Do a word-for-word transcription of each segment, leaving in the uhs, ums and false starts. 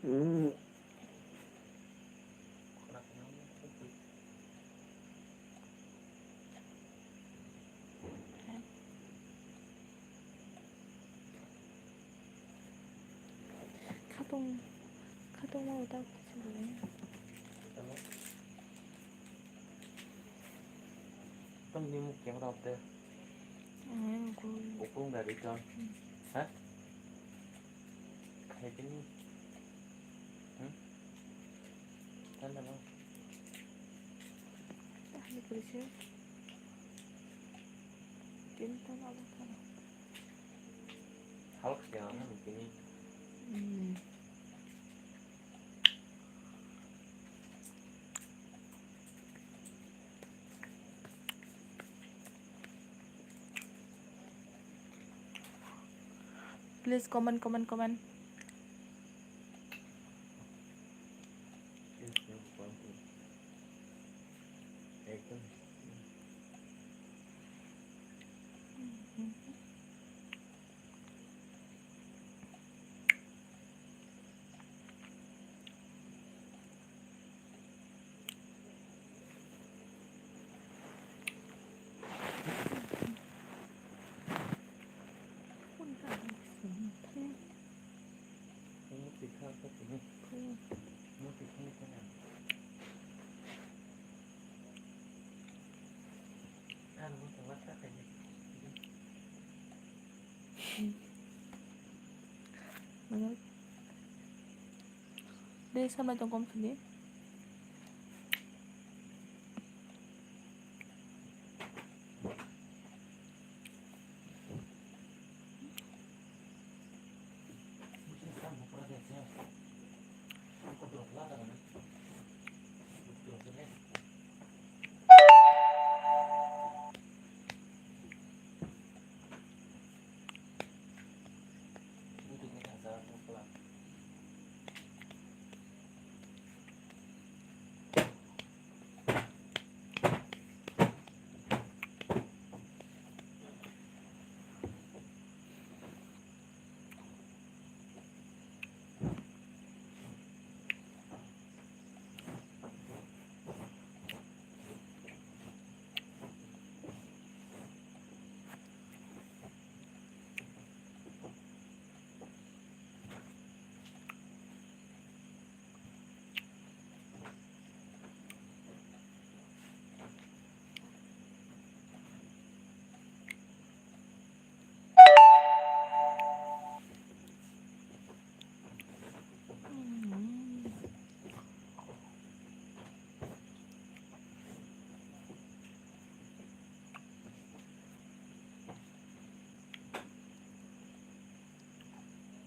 Khatung, khatung ma utak sibole. Tong ni muk keng rok te. Ang ko. Upung dari ton. Hmm. Ha? Khai tini. Hmm? Tanda mo. Tanda polisi. Tin ton abo tanda. Halk siya na mungkin. Hmm. Please comment, comment, comment. Dei, samai tong kom khadi.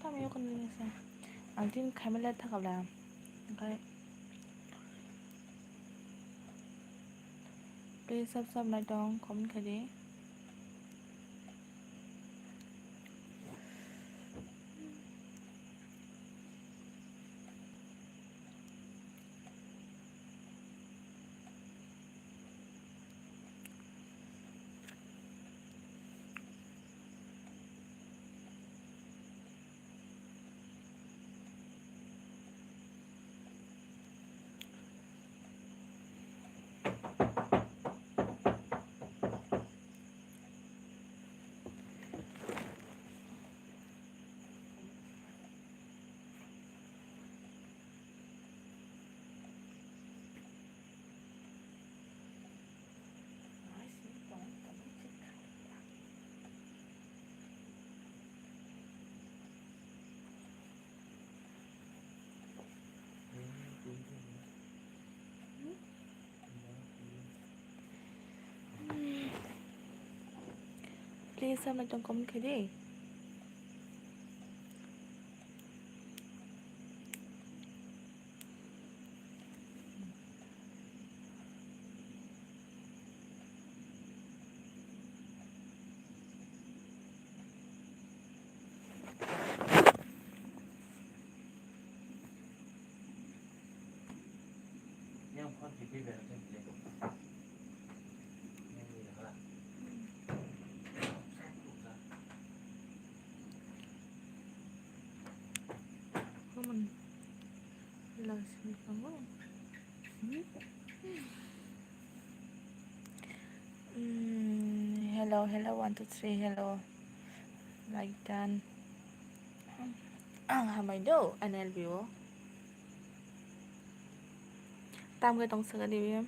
Tamo yokni nisa. Ang tin khaimale thakala. Oke. Please sub sub naitong comment khaidi. Please, samai tong comment khaidi. Mm, hello, hello, one, two, three, hello. Like done. Ang hamai do, N L B o. Tam khe tong saka dibi.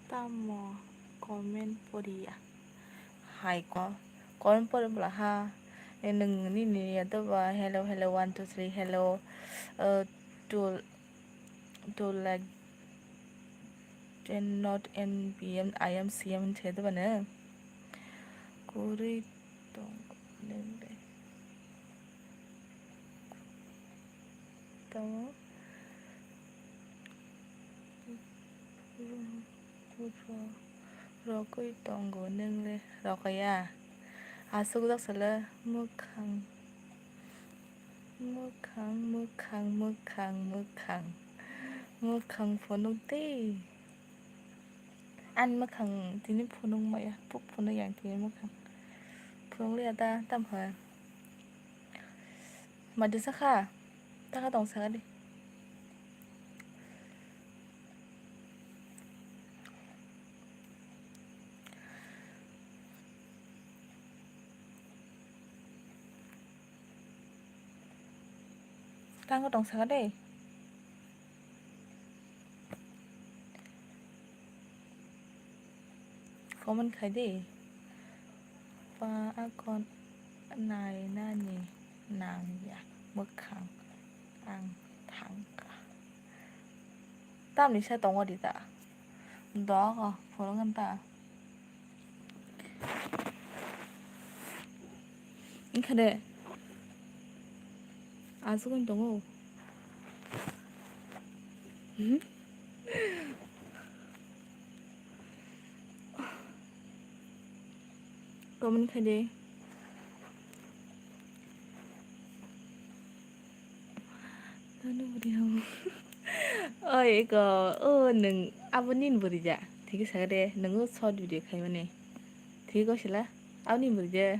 Tamo comment poriya. Hai ko, comment pori bwla ha. E nwng nini ya to ba, hello, hello, one, two, three, hello. Uh, to, to like, and not N B M, I am C M se to ba ne. Kuri tong neng de. Tamo. Rogwi tongo nwngle rokaya. Aswk jak sala mwkhang, mwkhang, mwkhang, mwkhang, mwkhang. Mwkhang phunuk de. Ani mwkhang tini phunuk maya, phuk phunuk yang tini mwkhang. Phunuk liya da, tam hai. Madu sakha, taka tong saka di. Tango tong saka de. Comment khai de. Pa akon nai nani nang ya mwkhang ang thangkha. Tamni sa tongo di ta. Dogo phunuk ta. Wngkha de. Aswk wng tongo. Hmm? Comment khai de. Ano bwrwi habo. Oi, eko, o, nwng abo nini bwrwi ja. Thik khe sakha de, nwng o short video khaimani. Thik khe sila, abo nini bwrwi je.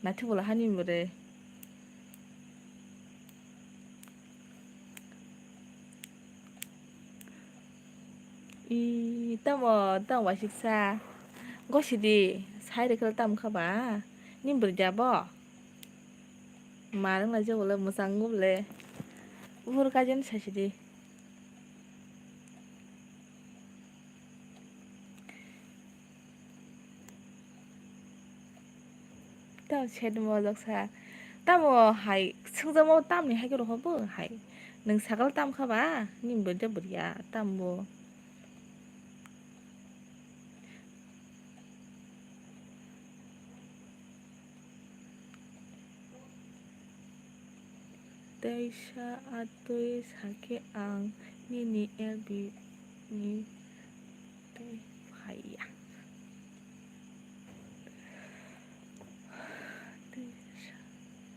Naithok bwla ha nini bwrwi. I, tamo, tamo wasiksa. Gosidi, sai rwkhe tamo kha ba? Nini bwrwi ja bo? Ma rwnglaijak bole mwchang wng bole. Buphuru kaijaknai saisidi. Tamo side mojak sa. Tamo hai swngjakma tamni hai khe rw bo hai. Nwng sakal tam kha ba? Nini bwrwi ja bwrwi ya tam bo. Teisa atwi sakhe ang nini L B ni twi phaiya. Teisa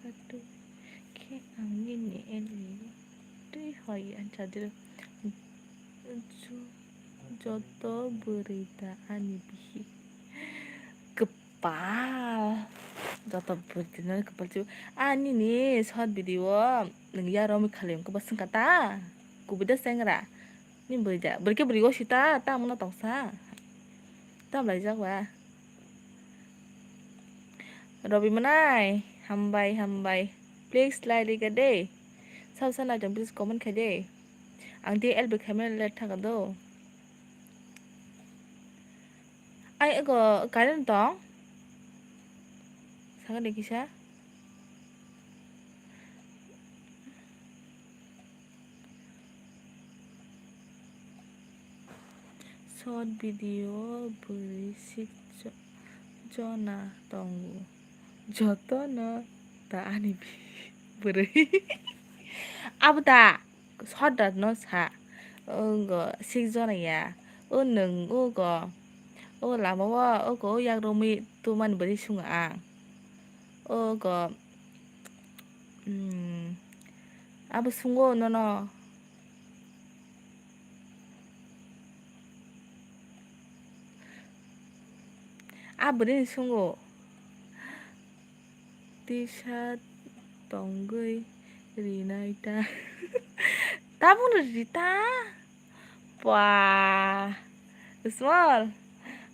atwi khe ang nini L B ni twi phaiya. Chadri. Jo-, joto bwrwi da ani bihik. Kwpal. Joto bwrwi da ani kwpal chu. Ani ni short video o nwng ya romwi khali wngkhe bo swngkha ta. Kubui da sengra. Ni bwrwi da. Bwrwi khe bwrwi o sita. Tamo no tongsa. Tam laijak ba. Robi Mwnai, hambai, hambai. Please like rika de. Sabo sa naitam please comment khai de. Ang tei L B khaimani let thaka do. Ai ego current tong? Saka de kisa. Short video bwrwi sik jo-, jona tongo. Jotono ta ani bi-, bwrwi. Abo da short da no sa. Ongo sik jona ya. O nwng ogo. O lama o ogo o yak romwi tumani bwrwi sungo ang. Ogo. Hmm. Abo sungo nono. A bwrwini sungo. Tisa tongwi rinai ta. Tabukno rita? Pua. Small.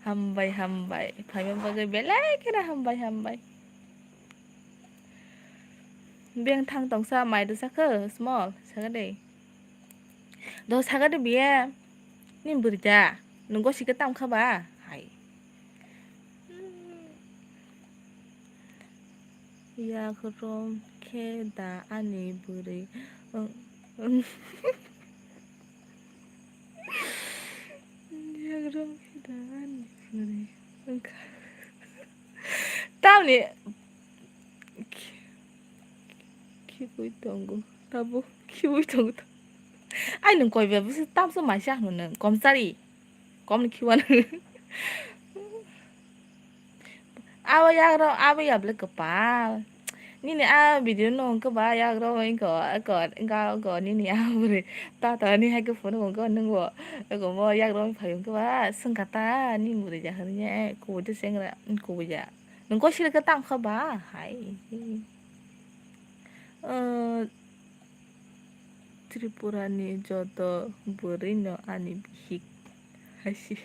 Hambai, hambai. Phaima bagwi belai kheno hambai, hambai. Beng thang tongsa mai rwsa kho, Small. Sakha de. Do sakha de biya. Ni bwrwi da. Nwng gosi khe tam kha ba? Hai. Yak rom khe da ani bwrwi. Wng, wng. Yak rom khe da ani bwrwi. Wng kha. Tamni khi-, khiui tongo. Tabuk khiui tongo. Ai nwng koi ba bwswk tamsa maisa hwnwi nwng komchari. Komni khiui nwng. Abo yagrok, abo ya bwle kwpal. Nini a video no hwnkhe ba yagrok wngkha, wngkha, wngkha, wngkha, nini a bwrwi. Tata ni hai khe phone hwnkhe nwng bo. Eko bo yagrok phai hwnkhe ba swngkha ta ni bwrwi ja hwnwi kubui de chengra, kubui ja. Nwng kosira khe tang kha ba hai. Tripura ni joto bwrwi no ani bihik hai si.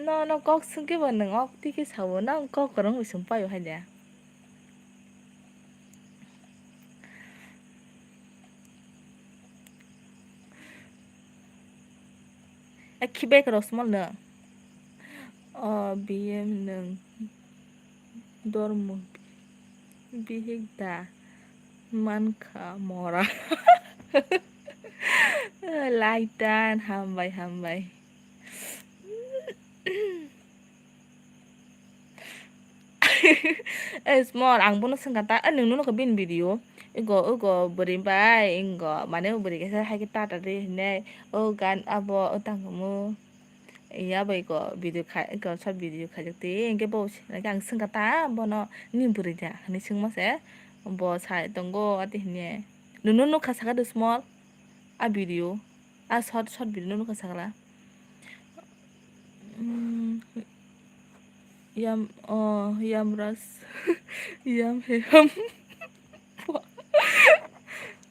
No, no kok swngkhe bo nwng ok twi khe sao, nang kok kwrwng bai swng paio hai da. A khibai kwrwng Small nwng. O B M nwng dormo bihik da mankha mora. Laitan hambai, hambai. Eh, Small, ang bono swngkha ta, eh, nwng nukha bini video. Igo, igo, bwrwi bai, ingo, mane bwrwi kaisa hai khe tata de hinai, o gan abo, o tangkhamu. Iya bai igo, video khai, igo, short video khaijak twi, hinkhe bo, ang swngkha ta, bono, ni bwrwi da, hinwi swngma se, bo sai tongo, ati hinwi. Nwng nukha sakha de Small, a video, a short, short video nukha sakha la. Mm, yam, oh, yamras, yam he ham.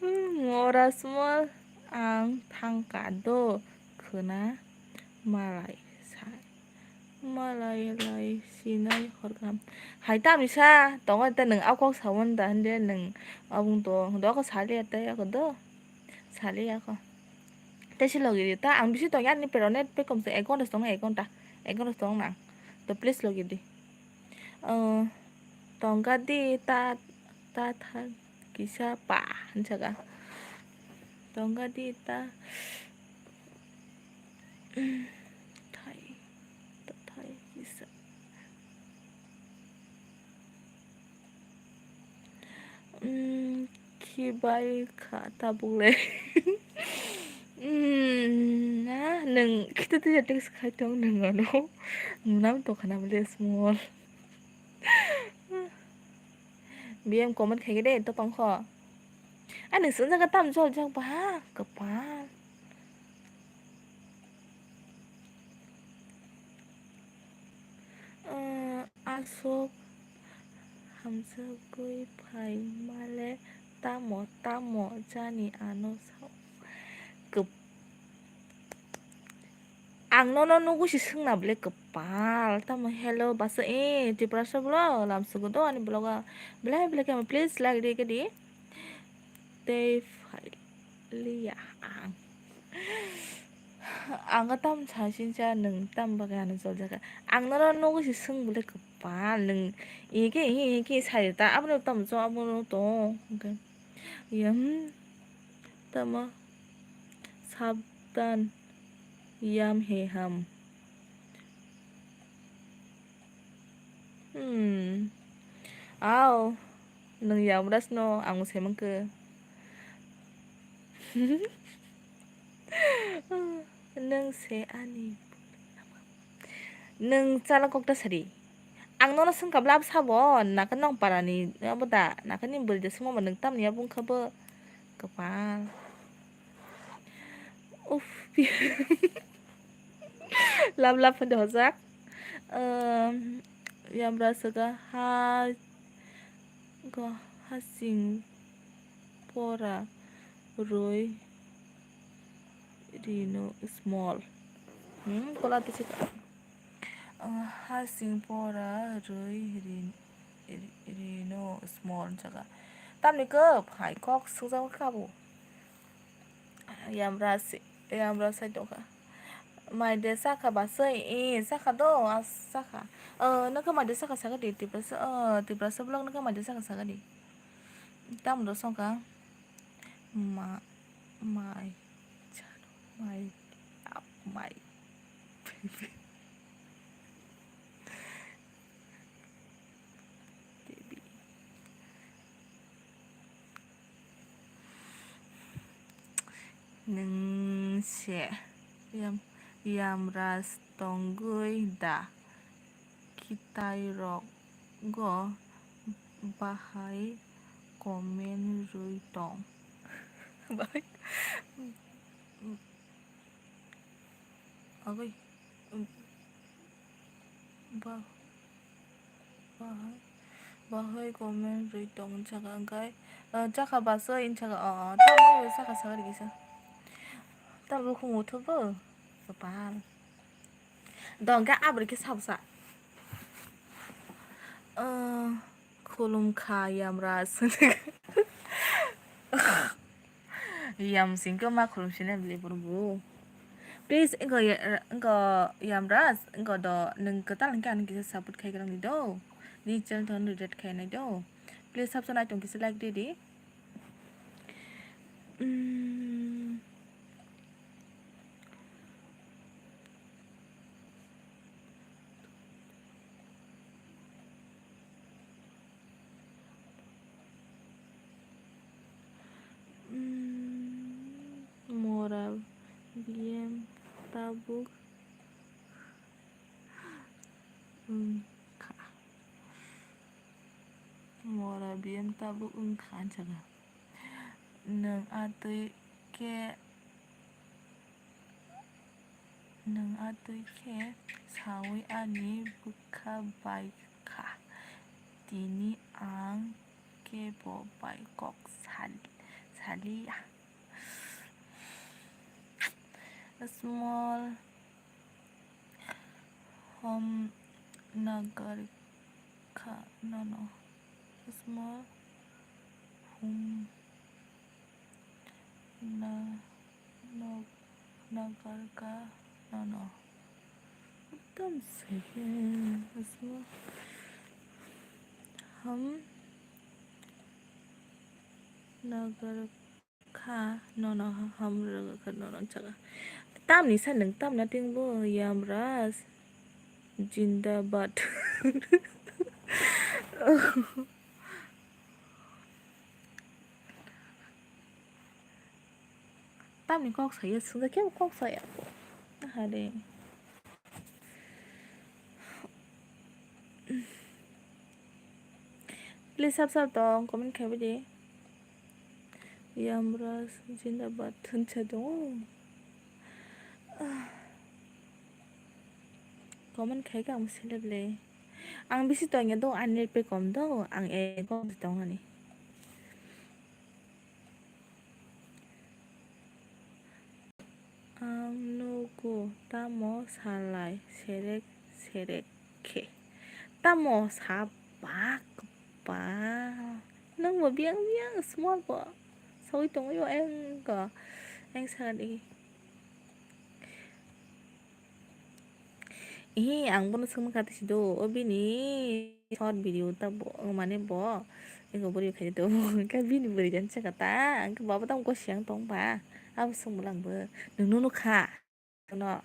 Mora Small ang thangka do khwna malai sai. Malai lai sinai hor kaham. Hai tamni sa tongo ta nwng a kok saui manda hinde nwng abung to do ko sali ata ya ko do. Sali ya ko. Tei se logi di ta, ang bisi tongya, ani pero net pek kom se ek ghonta se tongo, ek ghonta, ek ghonta se tongo nang. To please logi di. Oh, tongka di ta, ta tha kisa pa, hinsa ka. Tongka di ta, thai, ta thai kisa. Mm, khibai kha tabuk le. Mm, na, nwng khito twi text khai tong nwng ano. Nam to khana bole Small. B M comment khai de to tong kho. Ani sung jaga tam jol jak ba, kwpal. Aswk hamjagwi phai male tamo tamo jani ano sao. Kwp-, ang nono nugwi se swngna bwle kwpal tamo. Hello basa, eh, Tiprasa vlog lamsugo do ani vlog o. Belai belai khe please like di khe di. Tei phai liya ang. Ang tam sa sinsa nwng tam bagwi ano chol jaka. Ang nono nugwi se swng bwle kwpal nwng eke eke sai ta abono tam cho abono to. Hwnkhe yam tamo sabdan yam he ham. Hmm. Aw, nwng yamrasno ang se mankhe. Nwng se ani. Nwng chala kokta sadi. Ang nono swngkha bla sabo, naka nong parani abo da, naka ni bwrwi da swngma nwng tamni abo wngkha bo kwpal. Uff. Lab lab phano hojak. Um, Yamra swka ha go hasing pora roi rino small. Hmm, kola tisi ka. Uh, hasing pora roi rin rino small jaga. Tamni ko phai kok sujak kabo. Yamra si, Yamra sai tongkha. Mai de sakha ba soi, e, sakha do, as sakha. O, nokha mai de sakha sakha di, Tiprasa, o, Tiprasa vlog nokha mai de sakha sakha di. Tam do songkha. Ma, mai, chalo, mai, ap, mai. Baby. Nwng se yam, yamra tongwi da? Kitai rok go bahai comment rwi tong. Bahai. Agoi. Ba, bahai, bahai comment rwi tong saka hwnkhe, ah, chakha baso in saka, oh, oh, tamo sakha sakha rikisa. Tamo bukhung uthubo, kapal. Dongkhe abri khe sabsa. Ah, khulum kha yamra. Yam singko ma khulum sine bili burbu. Please, ingo ya-, ingo Yamraj, ingo do, nung kwtal hwnkhe ani kisa support khai kwrwngni do. Ni channel thon red khai nai do. Please, sabsa nai tong kisa like di di. Mm. Mm, mora biyem tabuk wngkha. Mora biyem tabuk wngkha, ang sakha. Nwng atwi khe Nwng atwi khe saui ani bwkha bai kha, tini ang kebo bai kok sal-, saliya. Small home nagar kha nono. Small home na, no, nagar kha nono. Tam se small home nagar kha nono, hamrwgwkha nono, ang sakha. Tamni sa nwng tamna tingbo Yamraj jindabad. Tamni kok saya, sungja kebo kok saya. Aha de. Please sab sab tong comment khai bidi. Yamraj jindabad thunsa tongo. Comment khai khe ang seleb le. Ang bisi tongya do, ani pe kom do, ang e kom tongani. Ang nugo tamo salai serek serek khe. Tamo sa bak ba. Nwng bo biyang biyang small bo. Sawi tongwi o eng ko. Eng sakani. Ee, ang bono swngma kha tisi do, o bini short video ta bo, mane bo, ego bwrwi khai do, hwnkhe bini bwrwi jan chakha ta, hwnkhe baba tamo gosiya wng tong ba, abo swngmwla ang bo, nwng nukha, no.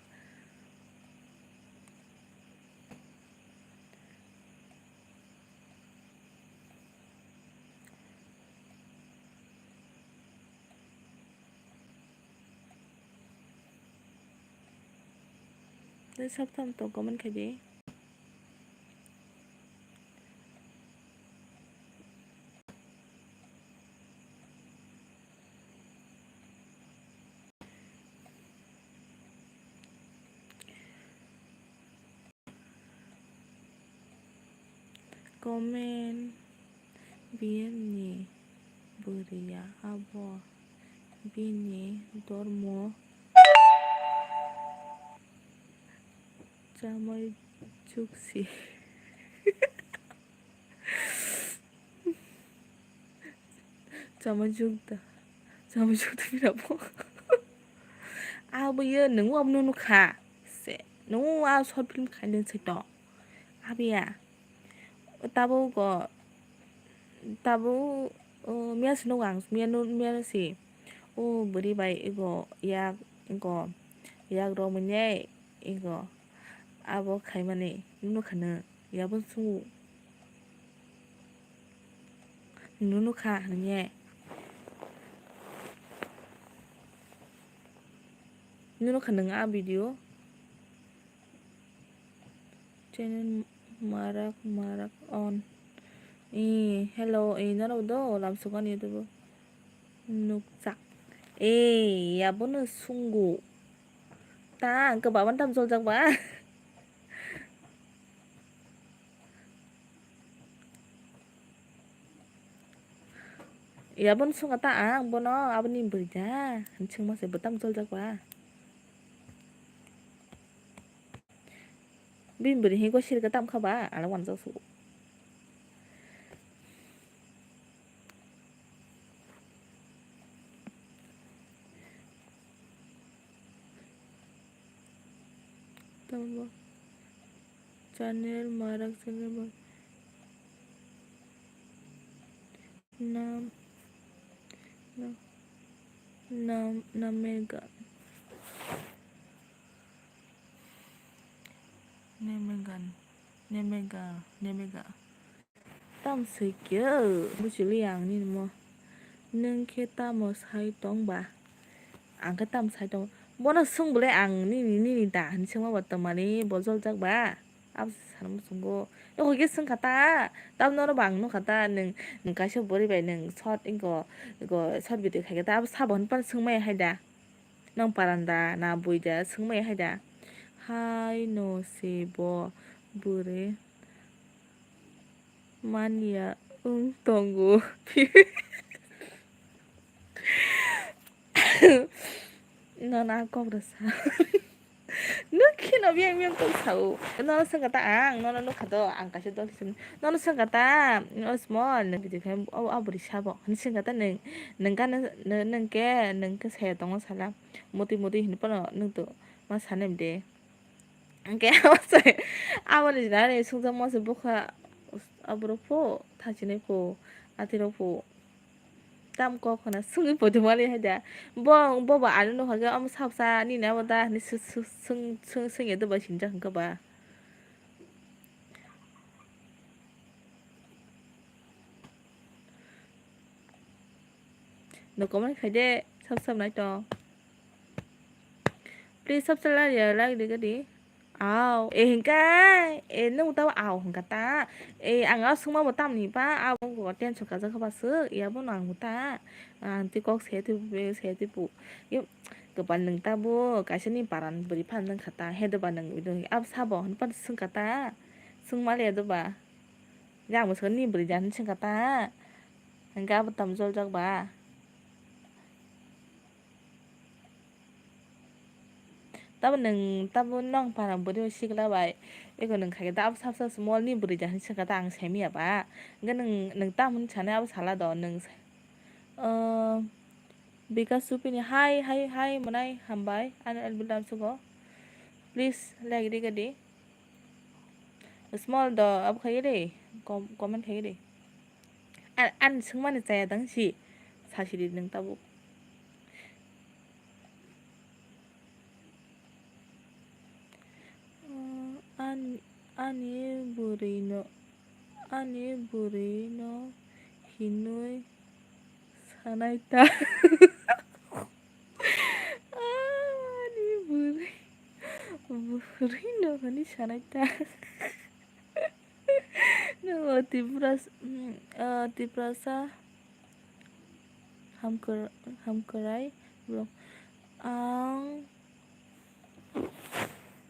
Tei sab tam to comment khai di. Comment. Biyemni bwrwiya abo bini dormo chamai juksi. Chamai jukda. Chamai jukda bini abo. Abo ye nung abo nung nukha. Se, nung a short film khainai se to. Abiya. Tabuk go, tabuk, o, miya se nugo ang, miya nu, miya se. O, bwrwi bai ego yak, ego yak romwi nai, ego abo khaimani nukha nw, yabo sungo nukha hinwi. Nukha nung a video. Channel marak marak on. Eh, hello, eh, norok do lamsukani YouTube nukjak. Eh, abono sungo. Ta, ang khe baban tam joljak ba. Yabon sunga ta ang bono aboni bwrwi da. Singma se bwtam joljak ba. Bini bwrwi hinwi sirika tam kha ba, ala wanjak su. Tamo channel marak channel ba. Nam, nam, nam, namega. Nemegan, nemega, nemega. Tam swi khe, buchili ang nini mo. Nwng khe tamo sai tong ba? Ang khe tamo sai tong. Bono swng bwle ang nini, nini da hinwi swngma ba tongmani bo joljak ba? Abo se sana muchungo. Nokho khe swngkha ta. Tabno oro bo ang nukha ta. Nwng, nwng kaisa bwrwi bai nwng short wngkho, wngkho short video khaikhe ta. Abo sabo hinphano swngmaya hai da. Nwng paranda na buida swngmaya hai da. Hai no se bo bwrwi manya wng tongo. Nono ang kok rwsa. Nwng kheno biyang biyang kok sao. Nono swngkha ta ang, nono nukha do, ang kaisa dol kisim. Nono swngkha ta, o small, nwng video khe o, o bwrwi sabo. Hwnwi swngkha ta nwng, nwng gana, nwng khe, nwng khe saya tongo sala. Motwi motwi hinwi phano nwng to ma sanai de. Hwnkhe abo se, aboni jora ni sungjakma se bwkha, aborok pho, thachinai pho, atirok pho. Tam kok khna swngwi poito mali hai da. Bo, bo ba ano nokha khe omo sap sa nini abo da hinwi sw-, sw-, swng, swng, swngya doba sinijak hwnkhe ba. No comment khai de, sab sab nai tong. Please sab sab like ya, like de gadi. Aw, eh hingka, eh nung tao aw hingka ta. Eh ang aw sungma bo tam ni pa, aw bo tension kaja kha ba se, ya bo nang ta. Ang ti kok se ti bu, se ti bu. Yo, kepal nung ta bo, kaisa ni paran beri pan nung kha ta, he de ba nung, nung ab sabo, hin pan sung kha ta. Sung ma le do ba. Yang bwskango ni bwrwi jan sengkha ta. Hwnkhe abo tamo joljak ba? Tamo nwng tamo nong para bwrwi sikla bai. Eko nwng khaikhe ta abo sap sap mol ni bwrwi jan sengkha ta ang semiya ba. Hwnkhe nwng, nwng tamo hinwi sanai abo sala do nwng. Ahh, Bikas Supini hai, hai, hai mwnai hambai. Ano L B lamsugo. Please like rikadi. Small do abo khaye de, com-, comment khaye de. An, an swngmani chaya dang si, sasi di nwng tabuk. Ani, ani bwrwi no, ani bwrwi no hinwi sanai ta. Ani bwrwi, bwrwi no hinwi sanai ta. Nwng o Tiprasa, mm, o Tiprasa hamkr-, hamkrai bro. Ang,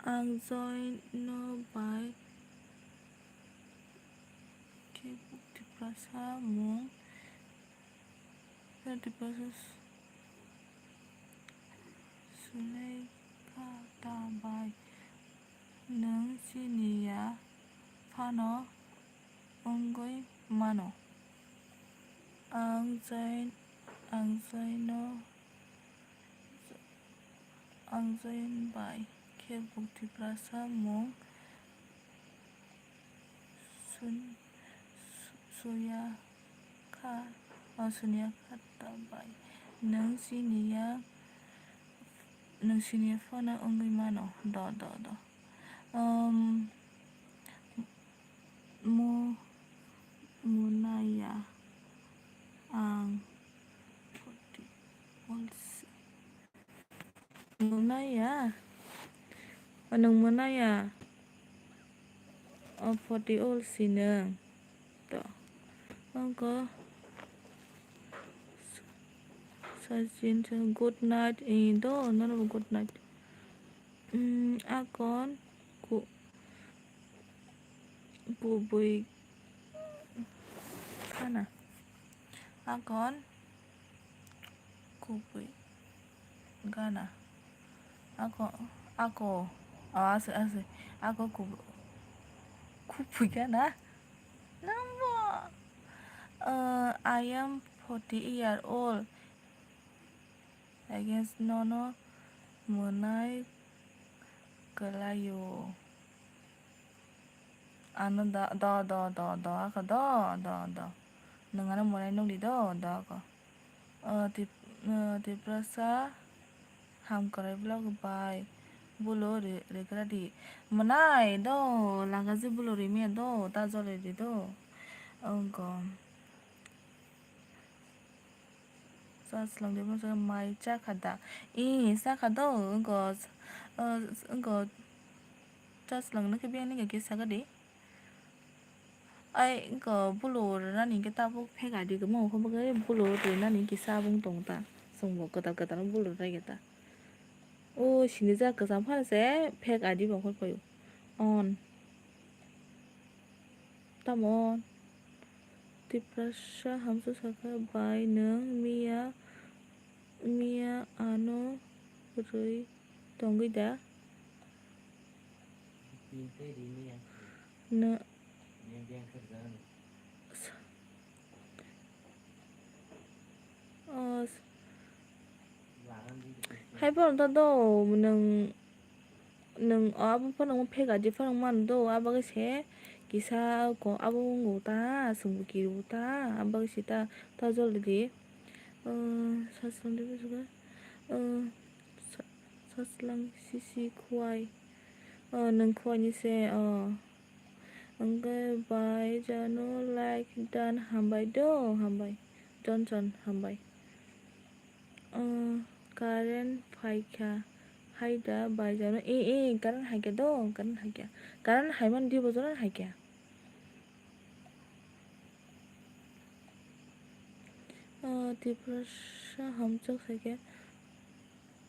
ang join no bai. Tiprasa mung, Tiprasa Suleikha ta bai nwng chini ya phano wngwi mano. Ang Jain, ang Jaino, ang Jain bai khe bo Tiprasa mung sun-, su-, suya kha, o sunya kha ta bai. Nwng chini ya, nwng chini ya phano wngwi mano. Do, do, do. Um, mo, monaya ang monaya? O nwng monaya? O forty ol si nwng. To. Oko. Sachin, good night. Eh, do, no, no, good night. Hmm, akon ku-, kubui kana. Akon kubui gana. Ako, ako, oh, ase, ase. Ako kubu-, kubui gana. Nangbo. Uh, I am forty year old. I guess nono mwnai kwlaio. Ano do, do, do, do, do, ako do, do, do. Nwng ano mwnai nukdi do, do, ako. O, Tip-, o, Tiprasa hamkrai vlog bai bulo ri-, rigra di. Mwnai do, lagaji bulo rimya do, ta jole di do. Ongko. Chaslang de masa mai chakha da. I, chakha do, ongko, o, ongko. Chaslang no khe biyang ni khe saka di. Ai, ongko bulo rinani hwnkhe tabuk phek adi kwma, ongkha bagwi bulo rinani kisa abung tongo ta. Chwngbo kwtal kwtal bulo rai khe ta. O sinijak kwcham phano se phek adi bo ongkhor phaio. On. Tamo on. Tiprasa hamso sakha bai nwng miya, miya ano rwi tongwi da? Nw-, s-, o s-, hai phano ta do, nwng, nwng o abo phano phek adi phano mano do, abo khe se kisa ko abo wngo ta, chwngbo kiribo ta, abo khe se ta, ta jol di. O, saslang de bwswk, o, sa-, saslang sisi khuai, o, nwng khuaini se, o. Hwnkhe bai jano like dan hambai do, hambai. Jon jon hambai. O, current phaikha. Haida bai jano. E, e, current haikhe do, current haikhe. Current haiman di bojor haikhe. O, Tiprasa hamjak saikhe.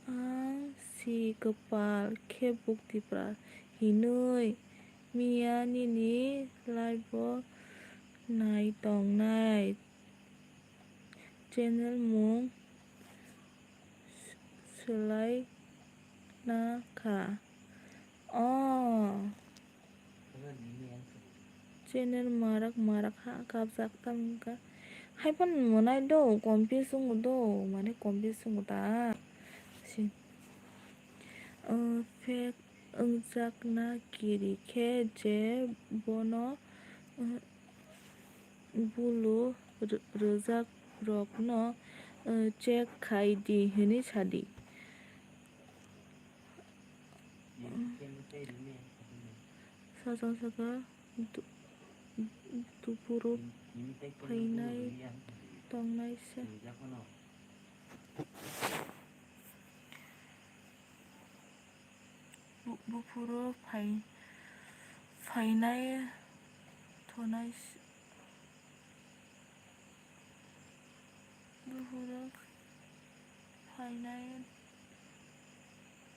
Ang si kwpal khe buk Tipra hinwi miya nini live o nai tongnai channel mung swlai na kha. O. Channel marak marak ha kapjak tamo wngkha. Hai phano mwnai do, confuse wngo do, mane confuse wngo ta. Si. O, fake wngjakna kiri khe je bono, o, bulo rw-, rwjak rokno, o, check khai di hwnwi sa di. Sajang saka du-, dupuro phainai tongnai se. Bu-, buphuru phai-, phainai thonai se. Buphuru phainai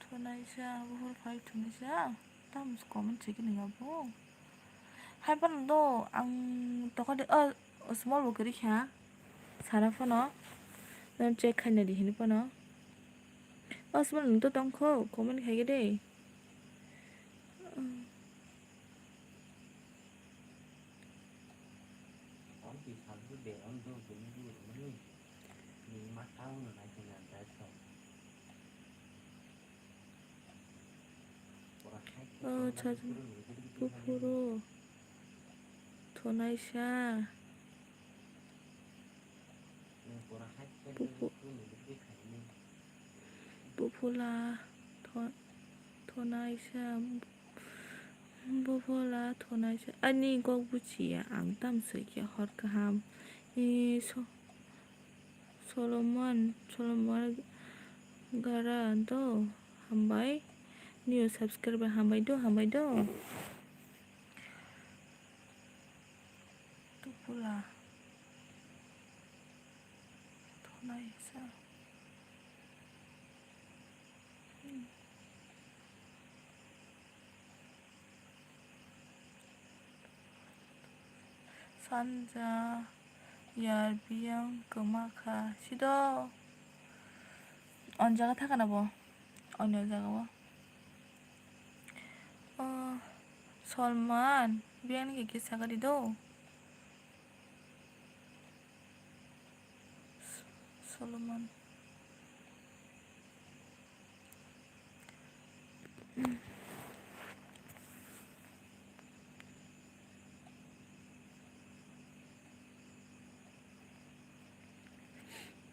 thonai sa, buphuru phai thonai sa. Tamo se comment se kini abo. Hai phano do ang tokha de, o, Small bo kwrwi kha. Sana phano. Nang check khaina di hini phano. O small nung to tongkho, comment khaikhe de. O, cha-, buphuru thonaisa. Buphu-, buphula tho-, thonaisa. Buphula thonaisa. Ani kok buchiya, ang tamo soi khe hor kaham. E, so-, Solomon, Solomon Gara do, hambai. New subscriber, hambai do, hambai do. Tupula. Thonaisa. Hmm. Sanja yar biyang kwma kha. Sido on jaga thaka na bo? Onyo jaga o. O, Solman, biyang ni khe kisa gari do. Solomon.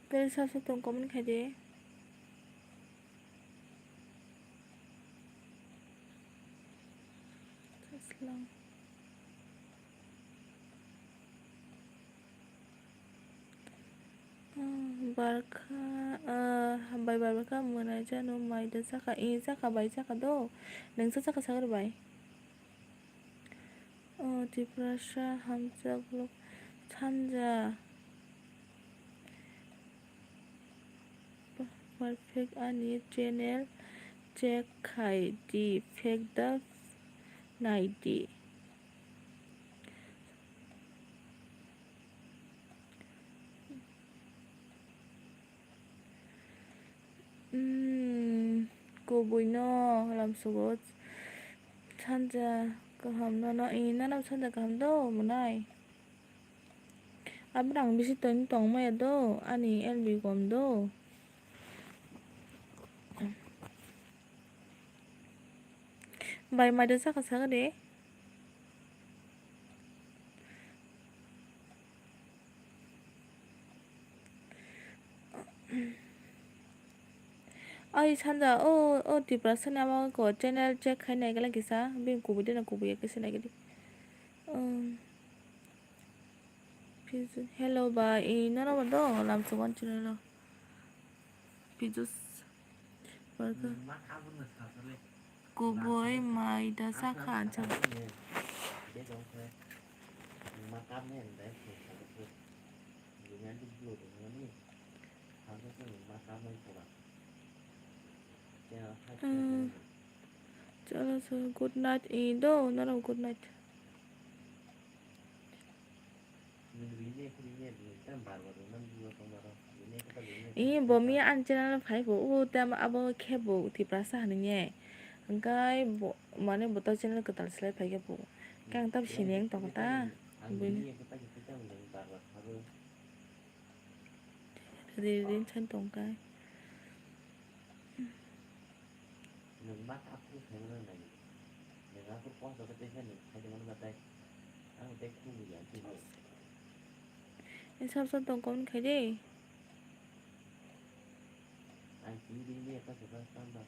Tei sasa tong comment khai di. Saslang. Ah, barkha, ah, hambai barkha mwnai jano mai da chakha, eh, chakha bai chakha do. Nungsa chakha sagor bai. Oh, Tiprasa hamjak lok sanja. Perfect ani channel check khai di, fake da nai di. Hmm, kubui no lamsugo sanja kaham no, no, eh, nono sanja kaham do mwnai. Abrang bisi tong tong maya do, ani L B gom do. Bai mai da chakha sagade. Ai sanja o, o Tiprasa ni amo ko channel check khai nai gala kisa, bini kubui de na kubui ya kisa nai gadi. Um, Piju, hello bai, eh, nono bo do lamsugo channel o. Piju s-, barkha. Kubui mai da sakha ansa. Hmm. Chalo, so good night, eh, do, nono good night. Eh, bo miya ani channel phai bo, o tam abo khe bo Tiprasa hinwi. Hwnkhe bo, mane bo to channel kwtal selai phai khe bo. Khe ang tam sini wng tongkha ta. Buini. Ri ri wng tongkha. Nwng ma kap khe khaimano nai. Nwng aphuru post rok tei khe nwng khai tongmani batai. Ang tei khulumya ang tei. Sab sab tong comment khai de. Ang tini bini ekha se kha tamba.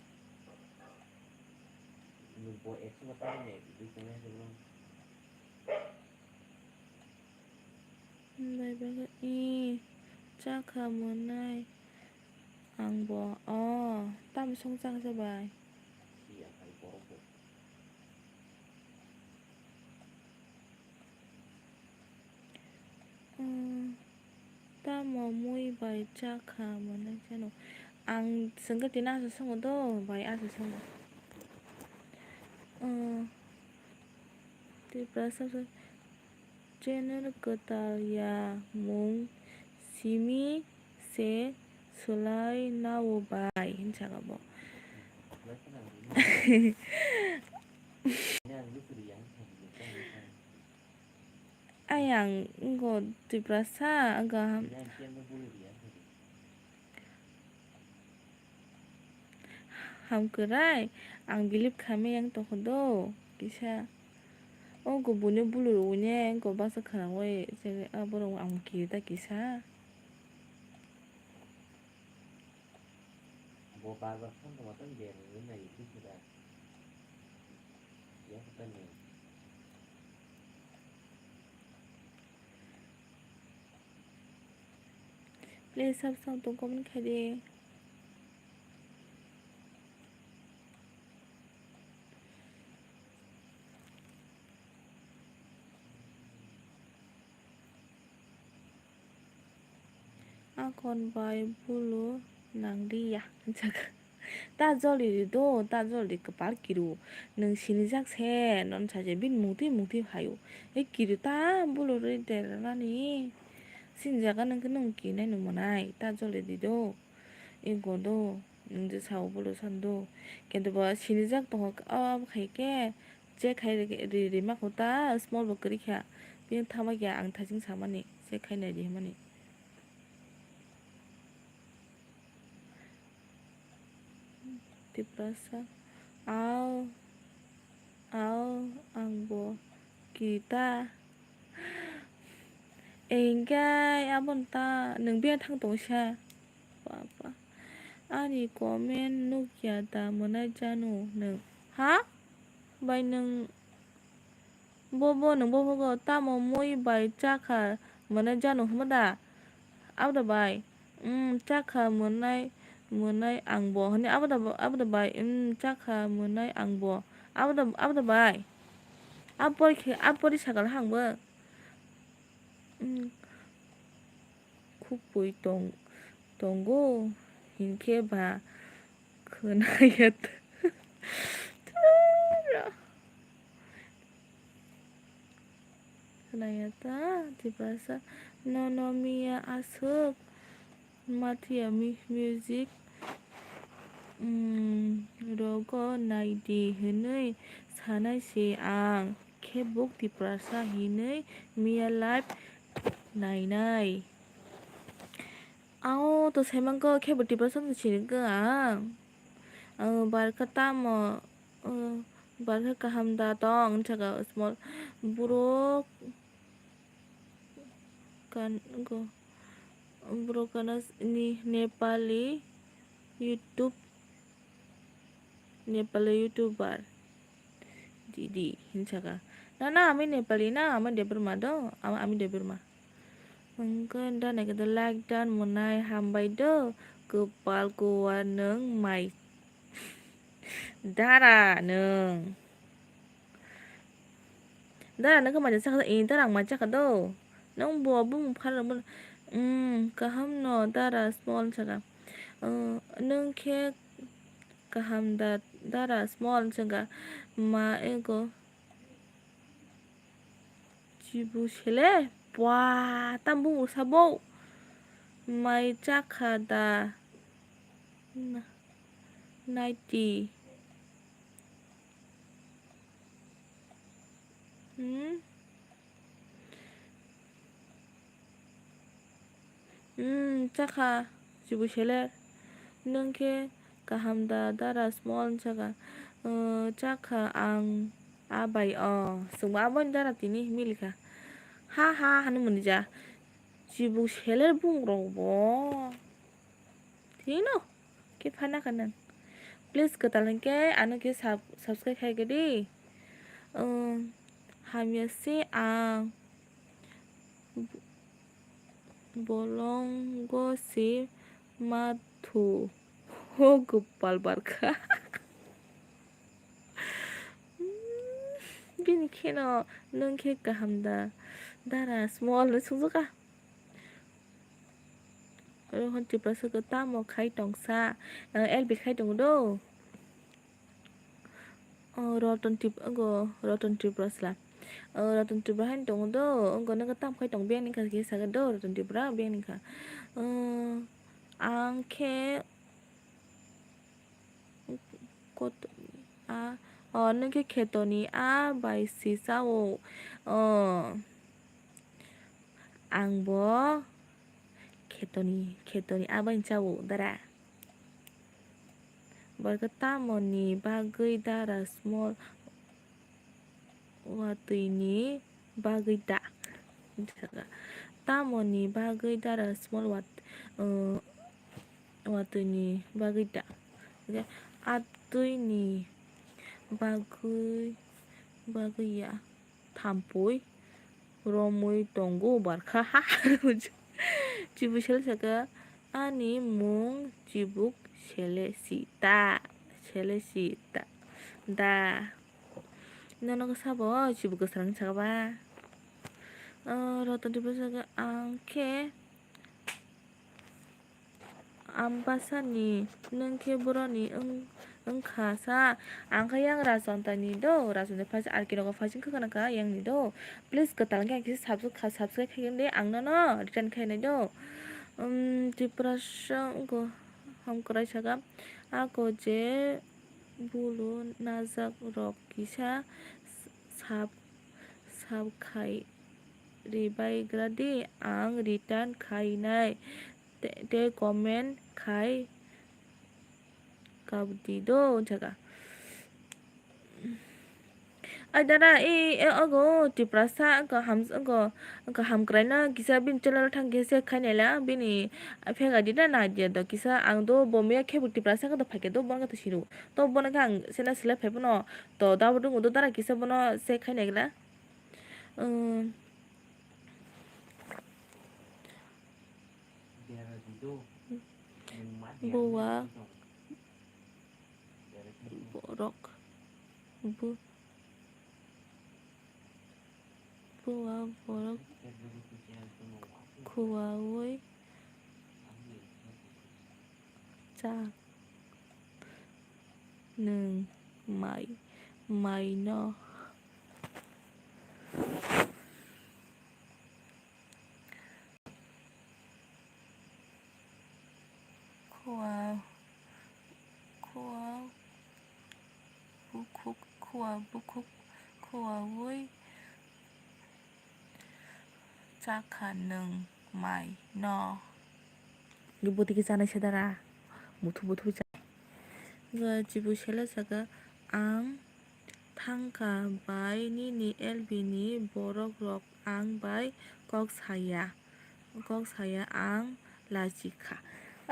Nwng bo ekso ba tamo ne dui tongnai se bro. Bai bai khe, ee, chakha mwnai ang bo. O, tamo song chakha se bai? Hmm, tamo mui bai chakha mwnai sano. Ang swngkhe tini aswk swngo do, bai aswk swngo. Hmm, Tiprasa. Channel kwtal ya mung simi se swlai nao bai, hinwi saka bo. Ayang wngkha Tiprasa, wngkha ham-, hamkwrai, ang believe khaimani yang tongkha do, kisa. O kubuni bulu rwui ne, wngkha baksa khwnaui, je, ah, borok ang kiri ta kisa. Bo bar bar phone tongma tong berwi nai kisa da. Yak ta ni. Please sub sub tong comment khai di. Akon bai bulu nangdi ya, hinjak. Ta joli di do, ta joli di kwpal kiru. Nwng sinijak se, non saje bini mungtwi mungtwi haio. E kiru ta bulu rwi derani. Sinijak nang khe nwng kinai nung manai, ta joli di do. E go do, nwng je sao bulu san do. Kintu bo sinijak tongo, abo khai khe. Check khai ri, ri, rima kho ta, small bo kwrwi kha. Bini thama khe ang thaching samani, check khai nai di hwnmani. Tiprasa. Ao, ao, ang bo kita. Engkai, abon ta, nwng biya thang tong sa. Papa. Ani comment nukya da mwnai janu nwng. Ha? Bai nwng Bo, bo, nwng bo phogo tamo mui bai chakha mwnai janu hwnma da? Abo da bai, um, chakha mwnai, mwnai ang bo, hwnwi abo da, abo da bai, um, chakha mwnai ang bo, abo da, abo da bai. Abo pori khe, abo pori sakal hang bo. Um, khupui tong, tongo, hinkhe ba khwnaya ta. Khwnaya ta, Tiprasa. Nono miya aswk mathiya mi-, music, mm, rogo naidi hwnwi sanai se ang. Khe buk Tiprasa hinwi miya live nainai. Ao to saimang khe bo Tiprasa no sini khe ang. Ang barkha tamo, uh, barkha kaham da tong, hinwi saka small borok kan go borok kana ni Nepali YouTube Nepali YouTuber. Didi, hinwi saka. Na, na, ami Nepali na, ami Debbarma do, ama, ami Debbarma. Hwnkhe da naikhe do like done mwnai hambai do, kwpal kuwa nwng mai. Dara nwng. Dara nwng khe mai chakha, ee, dara ang mai chakha do. Nwng bo bumung pharano, umm, kaham no dara small saka. Umm, nwng khe kaham da, dara small saka. Ma ego. Chibu sele, bwa, tam bumung sabo. Mai chakha da. Na, ninety. Hmm? Hmm, chakha, chibu seler. Nwng khe kaham da, dara small hinwi saka. Uh, chakha ang a bai o. Chwngbo abono dara tini milikha. Ha, ha, hwnwi mwnija. Chibu seler bungrok bo. Thino khe phana kha nang. Please kwtal hinkhe ano khe sub-, subscribe khai khe di. Um, hamya se ang bolongo se ma thu. Ho gopal barkha. Bini kheno nwng khe kaham da. Dara small no sungjakha. Rohan Tiprasa khe tamo khai tongsa, eh, L B khai tongo do. Oh, Roton Tip-, go, Roton Tiprasa. O, Roton Tripura haino tongo do, wngkha nokha tam khai tong biyang ni kha khe saka do, Roton Tripura biyang ni kha. O, ang khe kot-, a, o, nwng khe khetoni a bai si cha o. O, ang bo khetoni, khetoni a bai cha o, dara. Borok tamoni bagwi dara small watwini bagwi da. Tamoni bagwi dara small wat-, uh, watwini bagwi da. Hwnkhe atwini bagwi, bagwi ya. Thampui romwi tongo barkha ha. Chibuk sele saka, ani mung Chibuk sele si ta, sele si ta, da. Nono khe sabo Chibuk kwsarang saka ba. O, Roton Tripura saka, ang khe Ambasani nwng khe boroni wng-, wngkha sa, ang khe yang Rajontani do, Rajonta phaisa R K nogo phaising khe khna kha yang ni do. Please kwtal khe ang kisa subscribe kha, subscribe khai di, ang nono return khai nai do. Um, Tiprasa wngkha hamkwrai saka, ako je bulu najak rok kisa sub-, sub khai ribai gra di, ang return khai nai. Te, te comment khai kabdi do, jaga. Ai dada, e, e, ogo, Tiprasa, ogo, ham, ogo, ogo, hamkrai no, kisa bini channel thang kisa khai naila, bini, a, phega di na, na dia do, kisa, ang do, bo miya khe bo Tiprasa khe do phaikhe do, bono khe to siru. To bono khe ang sena sila phai bono, to dabo dungo do dara kisa bono se khai naila. Um, Buwa borok, bu-, buwa borok khuaui cha nwng mai, mai no. Khua, khua bukhuk, khua bukhuk, khua ui chakha nwng mai no. Bwtwi khe chanai se dara, buthu buthu cha. Ga chibu sele saka, ang thangkha bai nini L B ni borok rok ang bai kok saya, kok saya ang lachikha.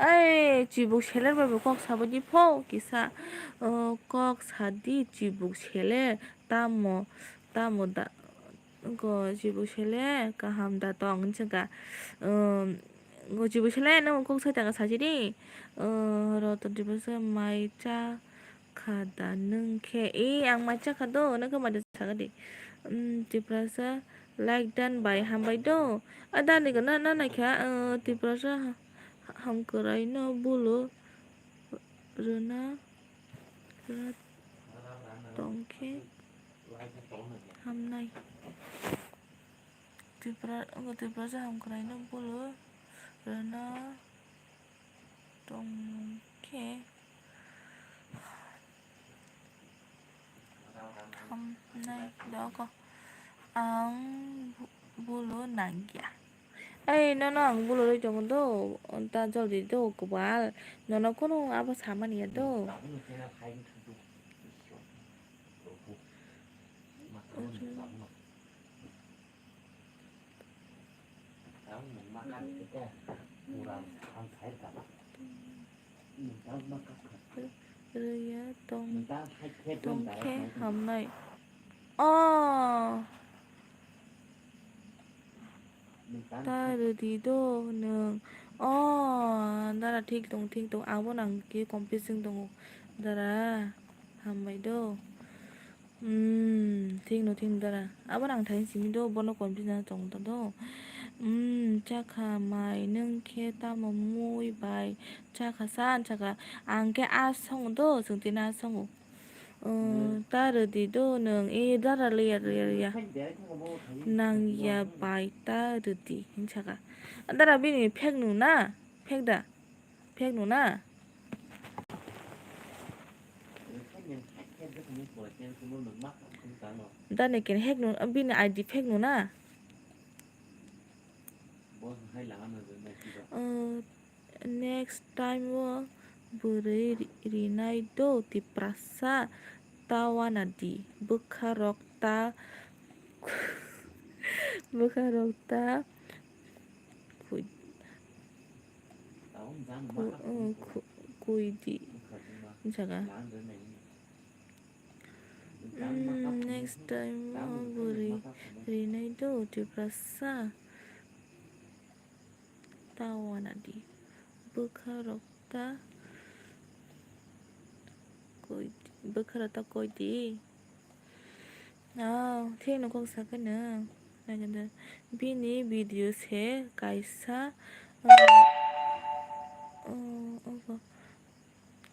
Ai, chibuk seler bai bo kok sabaidi pho kisa, o, kok sadi chibuk seler tamo, tamo da, go chibuk seler kaham da tong hinwi swngkha. Um, go chibuk seler nang kok sai tangkha sajidi. Uh, Roton Tiprasa mai cha kha da nwng khe? E, ang mai cha kha do, nwng khe mai da saka di. Um, Tiprasa like done bai hambai do. A dani gana na naikha, uh, Tiprasa ha-, hamkwrai no bulu rwna tong khe hamnai. Tipra, Tiprasa hamkwrai no bulu rwna tong khe hamnai dogo. Ang bu-, bulu nangya. Ei, nono ang bulu rwi tongo do, ta joldi do, kwbal. Nono kunu abo samani ya do. Rwya tong, tong khe hamnai. O. Ta rwdi do nwng. O, dara thik tong, thik tong. Abo nang khe confusing tongo. Dara, hambai do. Hmm, thik no, thik no dara. Abo nang thai simi do, bono confuse na tong ta do. Hmm, chakha mai nwng khe tamo mui bai chakha san chakha. Ang khe a songo do, chwng tini a songo. Oh, ta rwdi do nwng. E, dara liya, liya, liya. Nang ya bai ta rwdi, hinwi saka. Dara bini phek nu na? Phek da? Phek nu na? Dani ken hek nu, bini I D phek nu na? Oh, next time o bwrwi ri-, rinai do Tiprasa ta wana di. Bwkha rok ta, bwkha rok ta kui-, ku-, uh, ku-, kui di. Jaga. Mm, next time o bwrwi rinai do Tiprasa. Ta wana di. Bwkha rok ta koi di. Bwkha rok ta koi di. Ah, thik no kok sakhe no. Naikhe bini video se kaisa, ah, oh, obo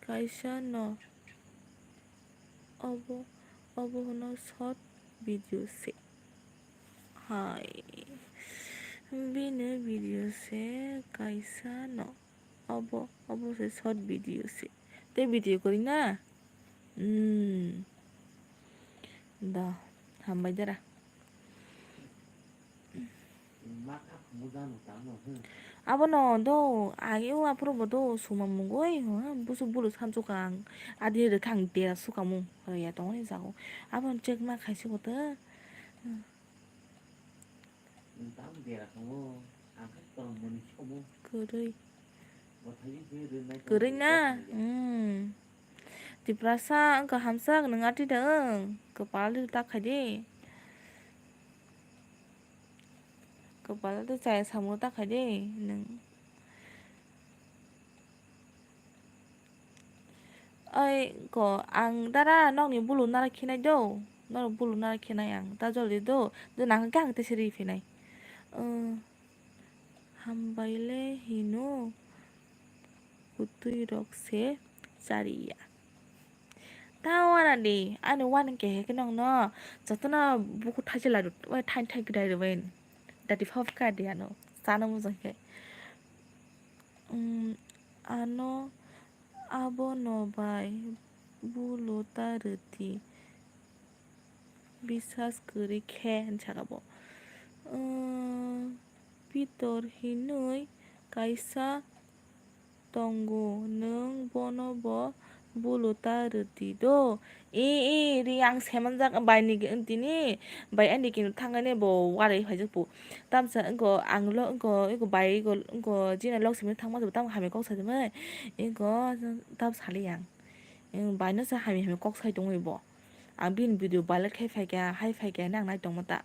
kaisa no. Obo, obo hwno short video se. Hai. Bini video se kaisa no. Obo, obo se short video se. Tei video kwrwi na? Hmm. Da, hambai dara. Abono do, age o aphuru bo do, suma mungoi, ha, busu bulu sansuka ang, adi rwkha ang dera suka mung, rwya tongoni jago. Abono check ma khaisiko ta. Kwrwi. Kwrwi na? Hmm. Tiprasa wngkha hamsa, nwng atwi da wng. Kwpal ta khai di. Kwpal ta chaya samung ta khai di nwng. Oi ko, ang dara nokni bulu nara khinai do. Norok bulu nara khinai ang. Ta joldi do. Do nang khe ang tei se ri phinai. Uh, hambai le hino. Kutui rok se chariya. Ta wana di. Ani wana kehe khe nokno. Jotono buku thachi ladu. Wai thain thai gidai rwbai. Dati phap kha di ano. Sana mujang khe. Um, ano abono bai bulu ta rwdi, bisas kwrwi khe, hwn saka bo. Umm, Pitor hinwi kaisa tongo, nwng bono bo bulu ta rwdi do. E, e, ri ang semanjak bai ni tini bai ani kino thangani bo warai phaijak po. Tamsa wngko ang lo wngko eko bai eko wngko jina lok simi thangma tamo hamya kok sajagwi eko tam sali ang. Bai no sa hamya hamya kok sai tongwi bo. Ang bini video viral khai phaikha hai phaikha hinwi ang nai tongma ta.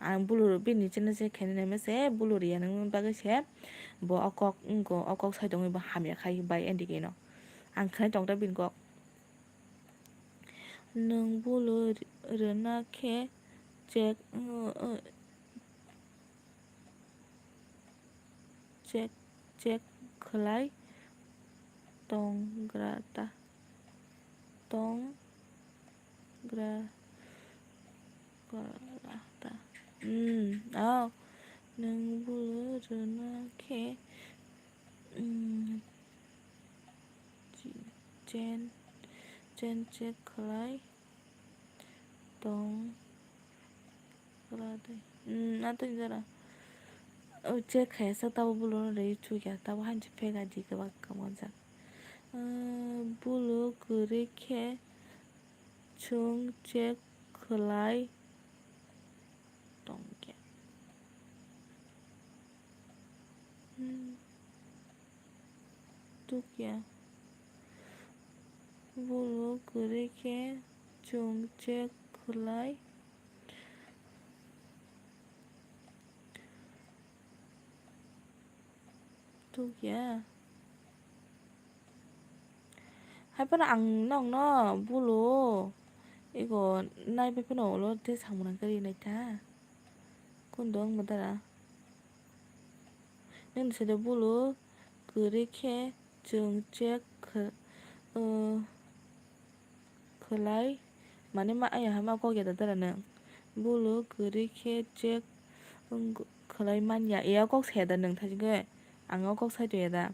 Ang bulu bini chini se khainai mese bulu riya nang bagwi se bo o kok wngko o kok sai tongwi bo hamya khai bai ani kino. Ang khnai tongda bini kok. Nwng bulu rwna khe check, uh, uh, check, check khlai tong gra ta, tong gra, gra ta. Hmm, oh, nwng bulu rwna khe, hmm, Chen, chen check khlai tong gra de. Hmm, atwi jora. O check khaisa tabo bulu no rwi chukya tabo hanchi phek aji kwbak kwmajak. Bulu kwrwi khe chwng check khlai tongkhe. Hmm. Tukya. Bulu kwrwi khe chwng check khlai. Tukya. Hai phano ang nokno bulu ego nai bai phano ulo tei samung nang khe rinai ta. Kundo wngma dara? Nini side bulu kwrwi khe chwng check kh-, uh, khwlai mani ma, aya hama kok ya da dara nwng. Bulu kwrwi khe check wng khwlai man ya. Iya kok saya da nwng thajigwi? Ang o kok sai tongya da?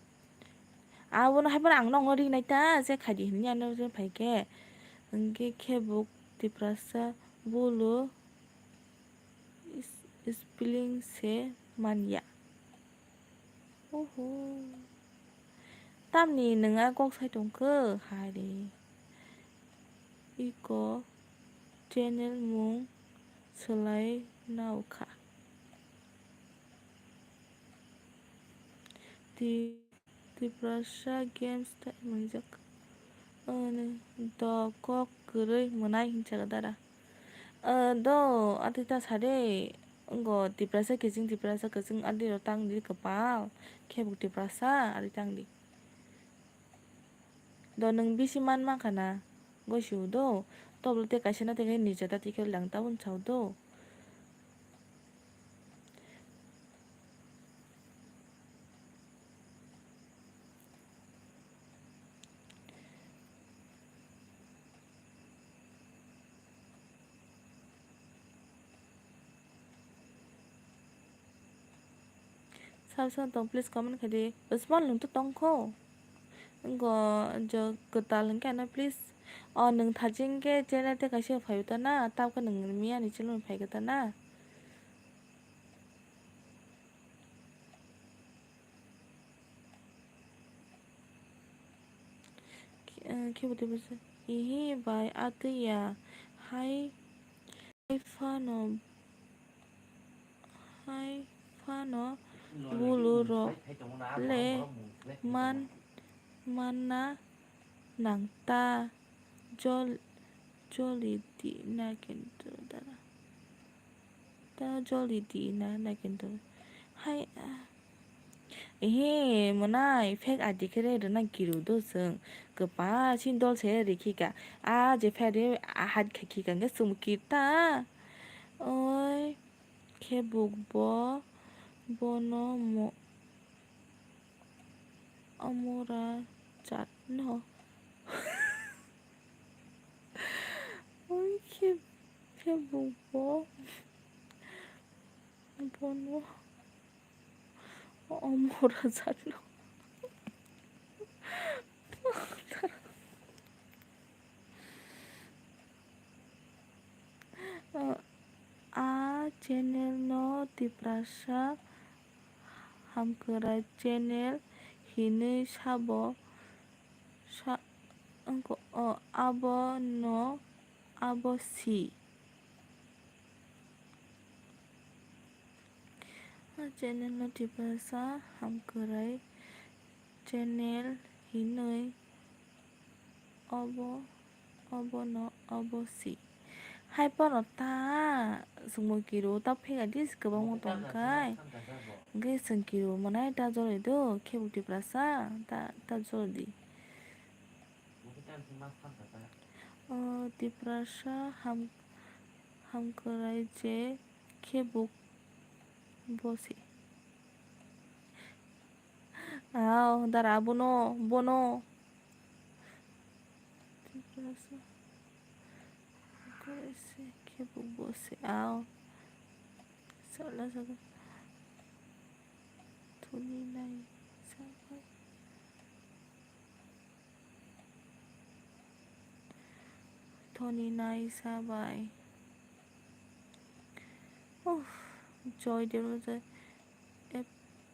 Abono hai phano ang nokno rinai ta, je khaidi hinwi ano je phai khe. Hwnkhe khe bo Tiprasa bulu is-, spelling se man ya. Oho. Tamni nwng a kok sai tongkhe? Hai re. Iko channel mung swlai nao kha. Ti-, Tiprasa Games tai manjak. Ani do kok kwrwi mwnai hinsa dara. Ah, do, ati ta sade, ngo Tiprasa kiching, Tiprasa kiching, adi ro tang di kwpal, khebuk Tiprasa, adi tang di. Do nwng bisi man mankha na, goi si u do, toblo te kaisa na te khe nija ta tikhe lang ta un sa u do. Sab sab tong, please comment khai di. Usman, nwng to tong kho. Ngo jo kwtal hwnkhe ano, please. O, nwng thajing khe channel te kaisa phai ta na, tab khe nwng miya ni channel phai ta na. Khe-, eh, khe bo tei bwsa, ihi bai atwi ya, hai, hai phano, hai phano bulu rok le man, manna nang ta, jol-, joli di na kento dara. Ta joli di na, na kento. Hai, ah. Ehe, mwnai, fake I D khe re rwna kiru do chwng. Kwpal sin dol se rikhi ka. A je fake re, a hat khe khi ka hwnkhe chwng kir ta. Oi, khe buk bo, bono mo-, amora chat no. Oi, khe, khe buk bo, bono, o, omora jatno. O, a channel no Tiprasa Hamkrai channel hinwi sabo sa-, wngkha, o, abono, abo si. A channel no Tiprasa Hamkrai channel hinwi obo, obono obo si. Hai phano ta chwngno kiru, ta phega dis kwbangma tongkai. Hwnkhe chwng kiru mwnai ta joli do, khe bo Tiprasa ta, ta joli di. O Tiprasa ham-, hamkrai je khe bo, bo si. Ao, dara bono, bono. Tiprasa. Khe bo bo se, ao. Sala sala. Thoni nai sabai. Thoni nai sabai. Uff, Joy Debbarma. Ep-,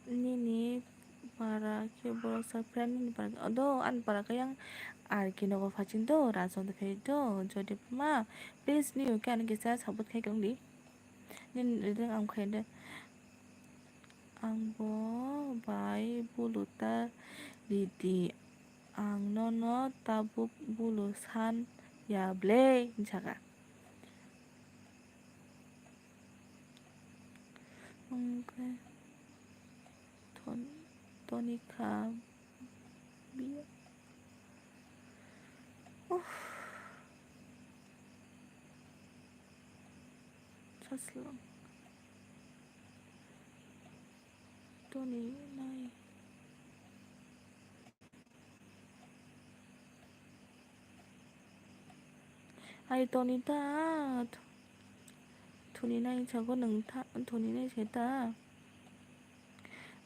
nini para khe borok sa friend nini para khe, odo ani para khe yang R K nogo phaching do, Rajon de phai do, Joydeep ma, please nini khe ani kisa support khai tong di. Nini riding ang khai de. Ang bo bai bulu ta ridi, ang nono tabuk bulu san ya ble, hinsa kha. Hwnkhe Ton-, Tonika biya. Uff. Saslo. Toni nai. Ai toni ta, thuni nai sago nung ta, thuni nai se ta.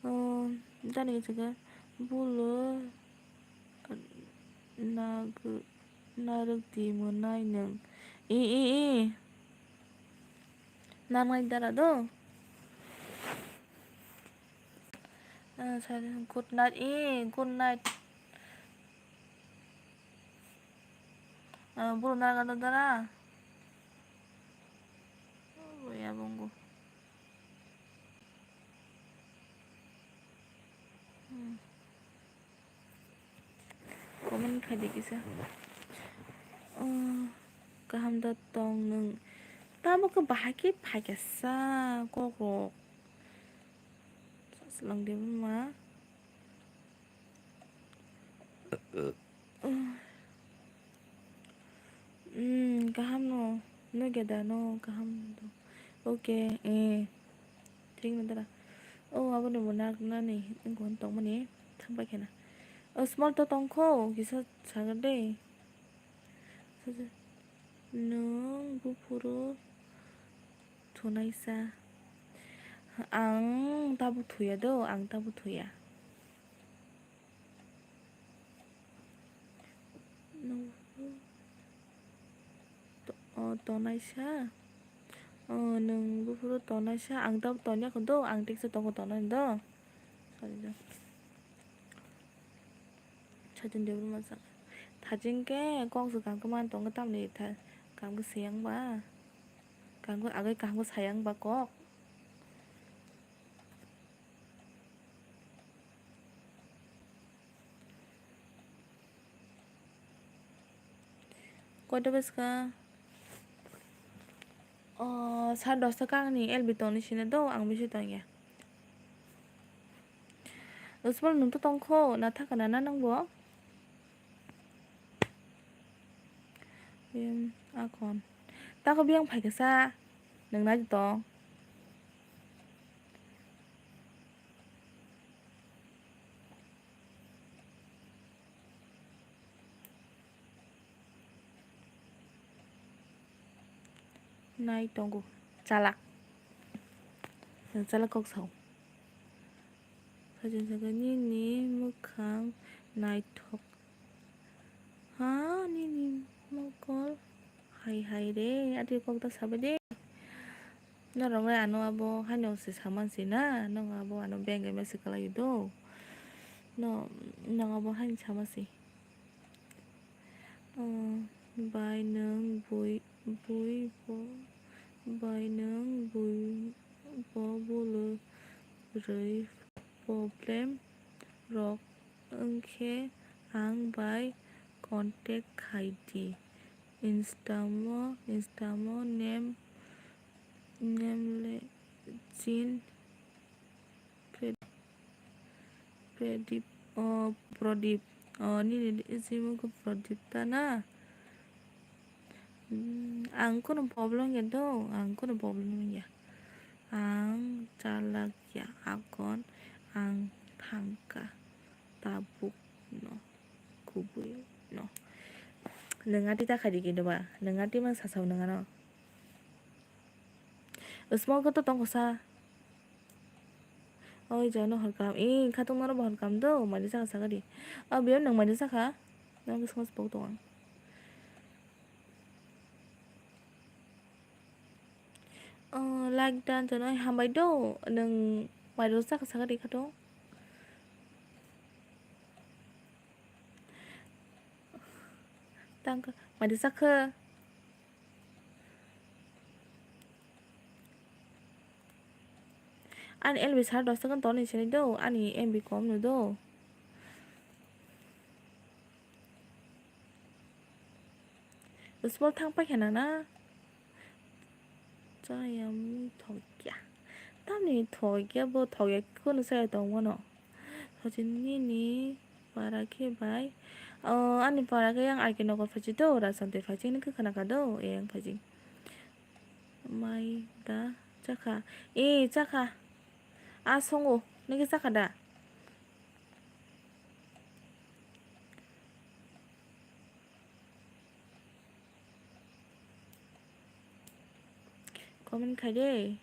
O, jani kisa khe bulo nag-, narwk di mwnai nwng. I, i, i. Nangnai dara do. Ah, sa-, good night, i, good night. Ah, bulo narwk do dara. Oh, ya bungo. Hmm. Comment khai di kisa. Oh, kaham da tong nwng. Tamo khe bahai khe phaikha sa kok rok. Saslang de ma. Hmm, kaham no. Nugya da no kaham do. Okay, eh. Thik no dara. Oh, abo ni bo nak nani. Ngon tong mani. Thang pai khena. Oh, small to tong kho. Kisa sagar de. Saja. Nwng buphuru thunaisa. Ang tabuk thuya do, ang tabuk thuya. Nwng buphuru to-, o, tonaisa. O, nwng buphuru tonaisa, ang tabuk tonya kho do, ang teksa tongo tonani do. Sorry do. Saichung Debbarma saka. Thajing khe kok swkang khe man tongo tamni tha-, kaham khe sayang ba. Kaham khe agoi kaham khe sayang ba kok. Koita bwskha? O, sar dosta kangni L B tongni sina do, ang bisi tongya. Usmol nung to tongkho, na thaka na, na nang bo? Em, akon. Tako biyang phaikha sa, nung nai tong. Nai tongo chalak. Chalak kok sao. Sajin saga nini mwkhang naithok. Ha, nini mokol. Hai, hai re, ati kok ta sabai de. Norok le ano abo haino se saman se na, nong abo ano beng ema se kalai do. No, nong abo haino sama se. Oh, bai nwng bui, bui bo, bai nwng bui bo bulu rwi problem rok wngkhe ang bai contact khai di. Instamo, Instamo name, name le chin. Pradip, o, Pradip. O, nini isi mung khe Pradip ta na? Hmm, ang kono problem ya do, ang kono problem ya. Ang chalak ya, akon ang thangka tabuk no, kubui no. Nung ati ta khai di kindo ba, nung ati mang sasao nung ano. Small khe to tongkho sa. Oi jano horkam. Ee, khatung noro bo horkam do. Mani saka saka di. O, biyam nang mani saka. Nang khe song sipok tong ang. O, like dan jano hambai do. Nang mani saka saka di khatung. Tangka mani saka. Ani L B sar dos second toni sini do, ani M B kom no do. Usmol thang paikha nang na. Chayam thokya. Tamni thokya bo thokya kono saya tongmano. Sachin nini para khe bai. O, ani para khe yang R K Nagar phachi do, Rasanti phachi ni khe khana kha do, yang phachi. Mai da chakha. E, chakha. A songo, nike chakha da? Comment khai de.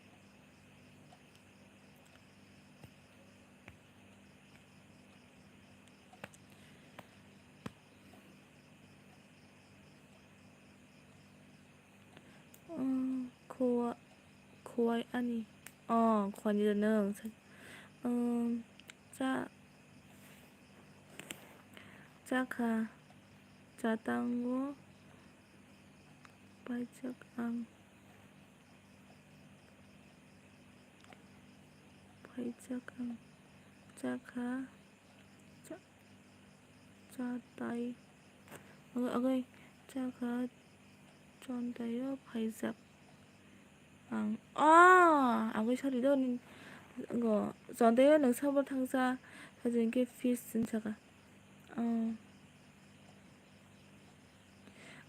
Umm, khua-, khuai ani. Oh, khuani da nwng. Umm, cha-, chakha, chatango paijak ang. Paijak ang. Chakha, cha-, chatai. Ogo, ogo, chakha, chontaio phaijak ang. Ah, agoi sorry do, ni, go, chontaio nwng sabo thangsa, sajengke fish sin saka. Oh.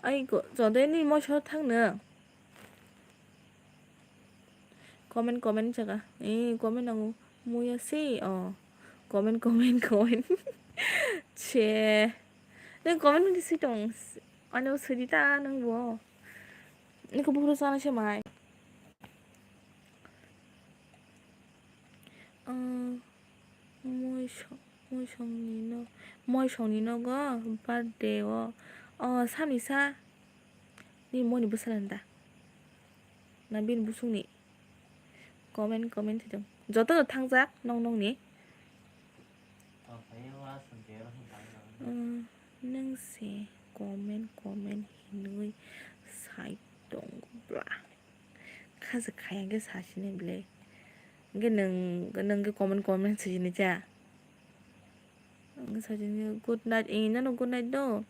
Ai, go, chontaio ni moso thangno. Comment, comment jaga. Eh, comment ang muya se. Oh. Comment, comment, comment. Che. Nang comment ni si tong. Ano sudi ta nang bo. Niko buhuru sana se mai. Ah, moi so-, moi songni no-, moi songni nogo birthday o. Oh, sami sa. Ni moni bwsala da? Na bini busungni? Comment, comment thidong. Joto no thangjak nong nongni. Umm, nwng se comment, comment hinwi sai tong bla. Khaja khaya khe sasini bwle. Hwnkhe nwng, nwng khe comment, comment sijini cha. Ang sajani good night, eh, nano good night do.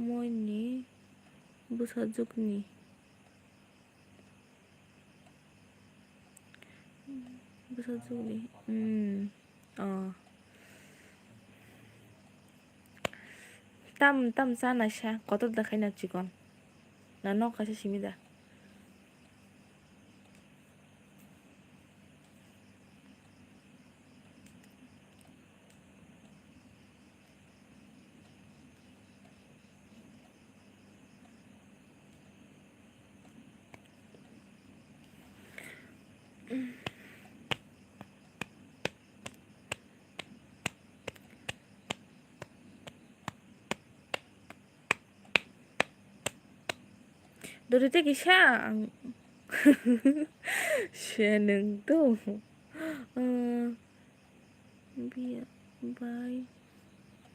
Moini bwsajwkni. Bwsajwkni, hmm, oh. Tam, tam cha naisa, kotor da khaina chikon. Na nok kaisa simi da. Dori tei kisa ang se nwng to. Ah, bia bai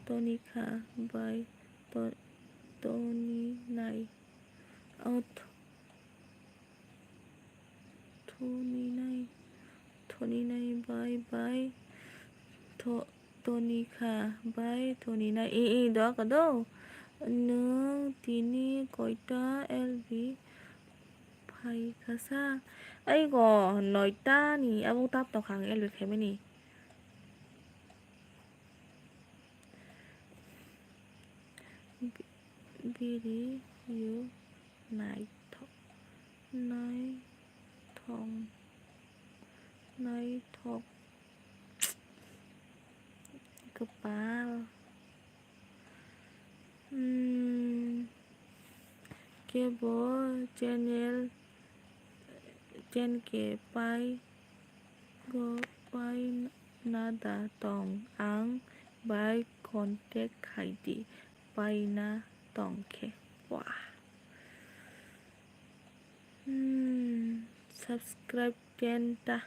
toni kha bai to-, toni nai. Oh, th-, thoni nai, thoni nai bai bai tho-, Tonikha bai toninai, e, e, doka do. Nwng tini koita L B phaikha sa? Aigo noita ni, abo tap tokha ang L B khaimani. Bi-, biri yo naithok, naithok, naithok. Kwpal. Hmm. Kebo channel, channel khe pai go, pai na da tong, ang bai contact khai di, pai na tong khe. Wah. Hmm, subscribe ten ta.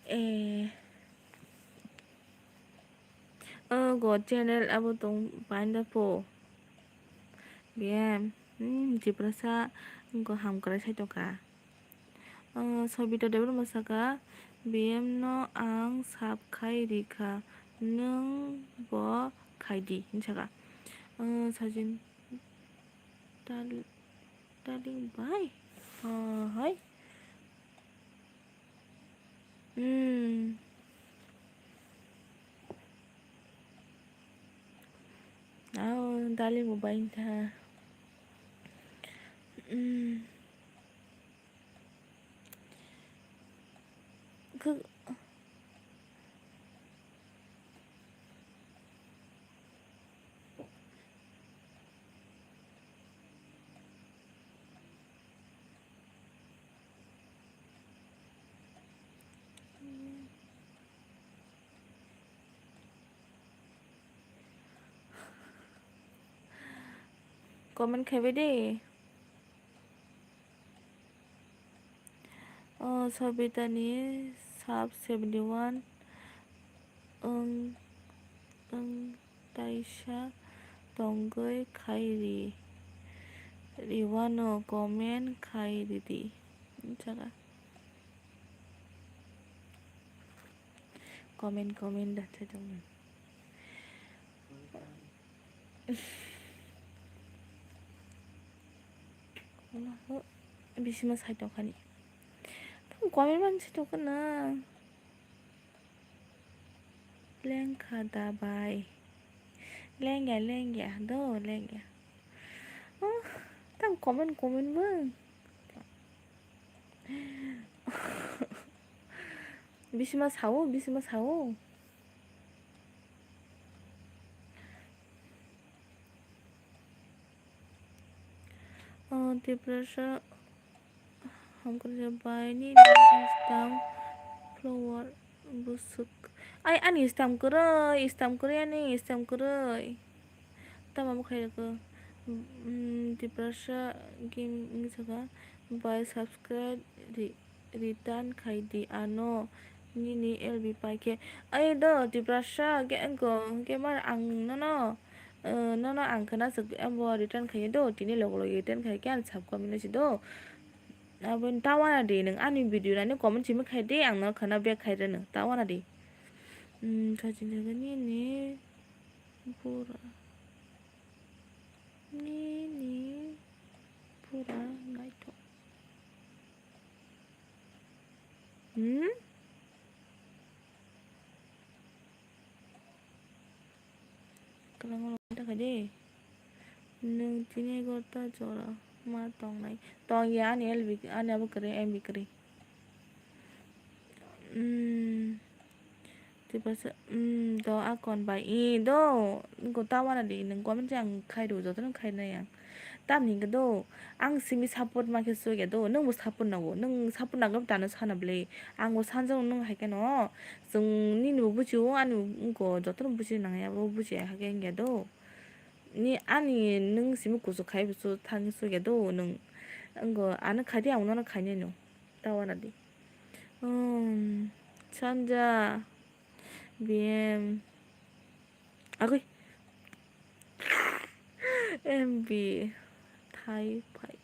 Eh. Oh, go channel abo tong painda po. B M. Hmm, Tiprasa go hamkrai sai tongkha. Oh, Sobita Debbarma saka, B M no ang sap khai rikha, nwng bo khai di, hin saka. Oh, sajin. Darling, darling bai. Ah, hai. Hmm. Oh, darling bo bai tha. Hmm. Khe Comment khaibai de. O Sobitani sub seventy one wng, wng taisa tongwi khai ri, riwano comment khai ridi. Jaga. Comment, comment da thai tongmani. Bisima sai tongkhani. Tamo comment man sai tongkhana. Lengkha da bai. Lengya, lengya, do lengya. Oh, tamo comment, comment bang. Bisima sao, bisima sao. Oh, Tiprasa hamkrai bai ni Instagram follower busuk. Ai, ani Instagram kwrwi, Instagram kwrwi, ani Instagram kwrwi. Tamo bo khairokgo. Mm, Tiprasa game wngwi saka bai subscribe ri-, return khai di ano nini L B pai khe. Ai do Tiprasa ge-, go gamer ang nono, eh, nono ang khna swk abo return khai do tini logo logo return khai khe ang sab comment si do. Abo ta wana di nwng ani video nani comment simi khai di ang no khna back khai rwno ta wana di. Hmm, sajinjagani ni pura. Nini pura naithok. Hmm? Kwlwng ulo kha de. Nwng tini gorta jora ma tongnai. Tong ya ani L B, ani abo kwrwi, M B kwrwi. Hmm. Tiprasa, mm, do akon bai, i do, go ta wana di, nwng comment se ang khai rw, joto no khai nai ang. Tamni hwnkhe do, ang simi support ma khe sugya do, nwng bo support nango, nwng support nango tano sana bwle, ang bo sanjak nwng hai khe no, chwng nini bo buji o, ani bo wngko, joto no buji nang ya, bo buji ya hakhe wngya do. Ni ani nwng simi kuchuk khai bo su thangwi sugya do, nwng, wngko, ano khai di, ang nono khai nai no, ta wana di. Um, sanja. B M. Agoi. M B. Thai phai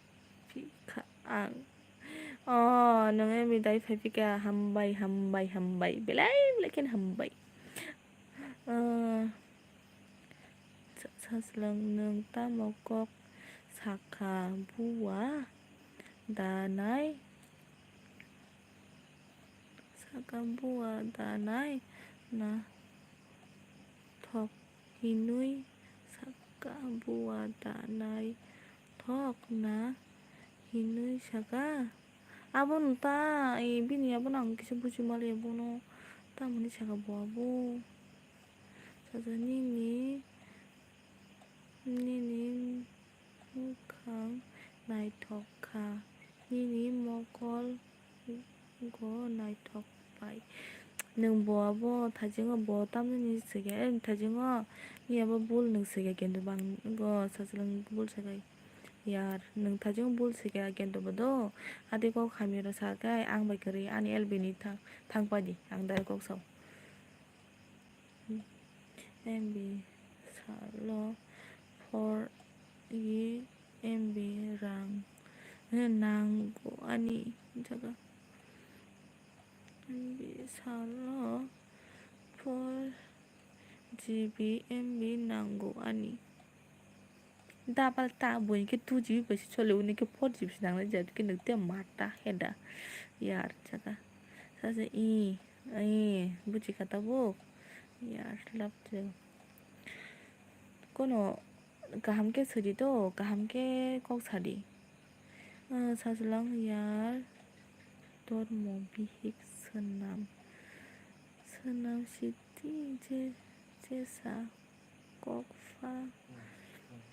phikha ang. Oh, nwng M B thai phai phikha, hambai, hambai, hambai. Belai, belai khen hambai. Ah, sa-, sajwlwng nwng tamo kok sakha bua da nai? Saka bua da nai na thok hinui saka bua da nai thok na hinui saka. Abono ta, e, bini abono ang kisa buji maliya bono tamoni saka bua bo. Saka nini, nini. Bwkhak naithok kha, nini mokol go naithok pai. Nwng bo abo thaiching o bo tamni ni swikha, eh, thaiching o ni abo bul nwng swikha kintu bang go sachwlwng bul swkha yar. Nwng thaiching o bul swikha kintu bo do adi kok hamya rw sakai ang bai kwrwi ani L B ni thang, thang pai di ang direct kok sao. M B salo four G M B rang nango ani jaga. M B salo four G B M B nango ani. Double ta bo hinkhe two G B bai se chole, hwnwi khe four G B se nangnai, je khe nwng tei mata heda yar jaga. Sase i, i, buji kha tabuk yar lab je. Kono kaham khe sadi to, kaham khe kok sadi. Ah, sajwlwng yar dormo bihik swnam. Swnam siti je, jesa kok pha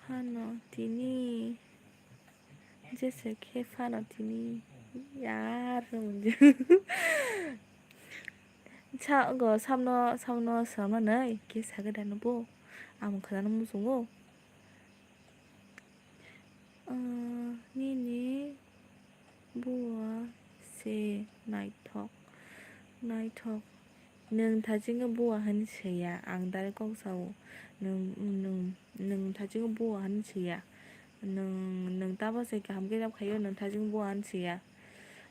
phano tini, jesa khe phano tini yar sa go samno, samno samno nai khe sagwi dano bo. Ang khwnano muchungo. Ah, nini bua se naithok, naithok. Nwng thachingo bua hwn siya, ang direct kok sao. Nwng, nwng, nwng thachingo bua hwn siya. Nwng, nwng tabo se kaham khe rap khaio, nwng thachingo bua hwn siya.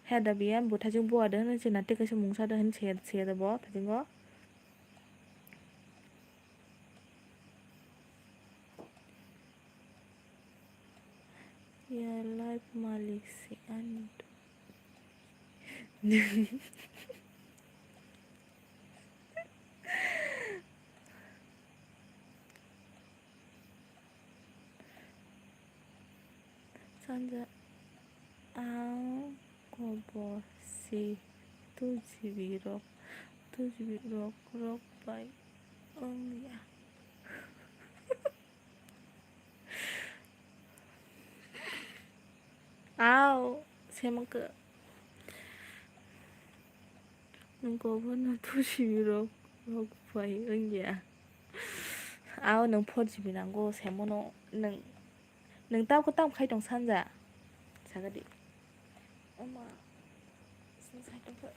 He da biyan bo thachingo bua de hwn siya, na tei kaisa mungsa de hwn siya, siya de bo thachingo. Ya life malik se ani. Sanja ang kobo si two G B rok, two G B rok, rok bai wngya. Aw, semangkha. Nwng kobo no two G B rok, rok bai wngya. Aw, nwng four G B nango, semono nwng, nwng tamo, tamo khai tong sanja. Sagadi. Oma, sini sai tongkha.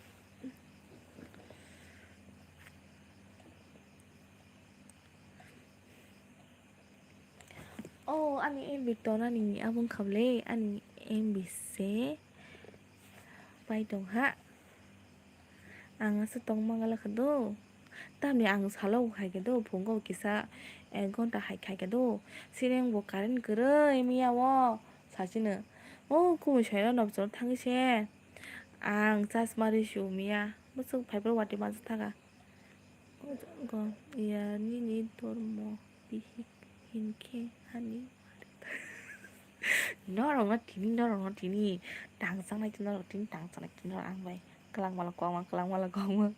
Oh, ani M B tonani abong khamle, ani M B se pai tong ha. Ang asa tong mangala kha do. Tamni ang salo khai khe do, phungo kisa ek ghonta hai khai khe do. Sini ang bo current kwrwi miya o sachino. Oh, kumui soino nokchor thangwi se. Ang chasma ri su miya. Bwswk phaibrok watwi mansa thaga. Go, ya nini dormo bihik hinkhe ani. Norokno tini, norokno tini tangchaknai, norok tini tangchaknai, norok ang bai kwlangmala kwlangma, kwlangmala kwlangma.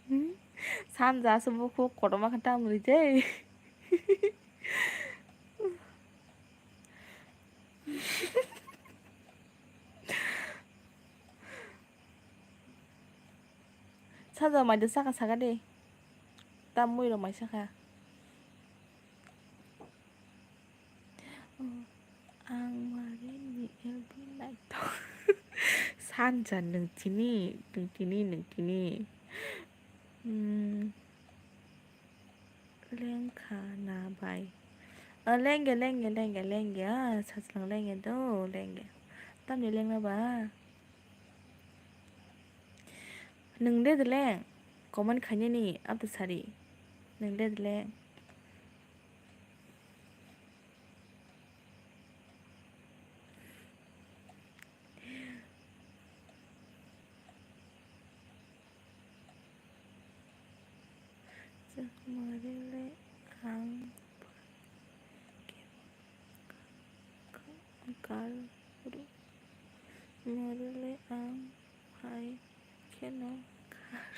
Hmm? Sanja se bukhuk kotorma khe tamni tei. Saja mai de saka saka de. Tam mui rok mai saka. Ang mari ni L B naithok. Sanja nwng tini, nwng tini, nwng tini. Hmm. Lengkha na bai? Ah, lengge, lengge, lengge, lengge. Ah, sachwlang lengge do, lengge. Tamni lengna ba? Nwng de de leng. Comment khainani, abo sari. Nwng de de leng. Chwng mari le ang kal, mari le ang hai kheno kal.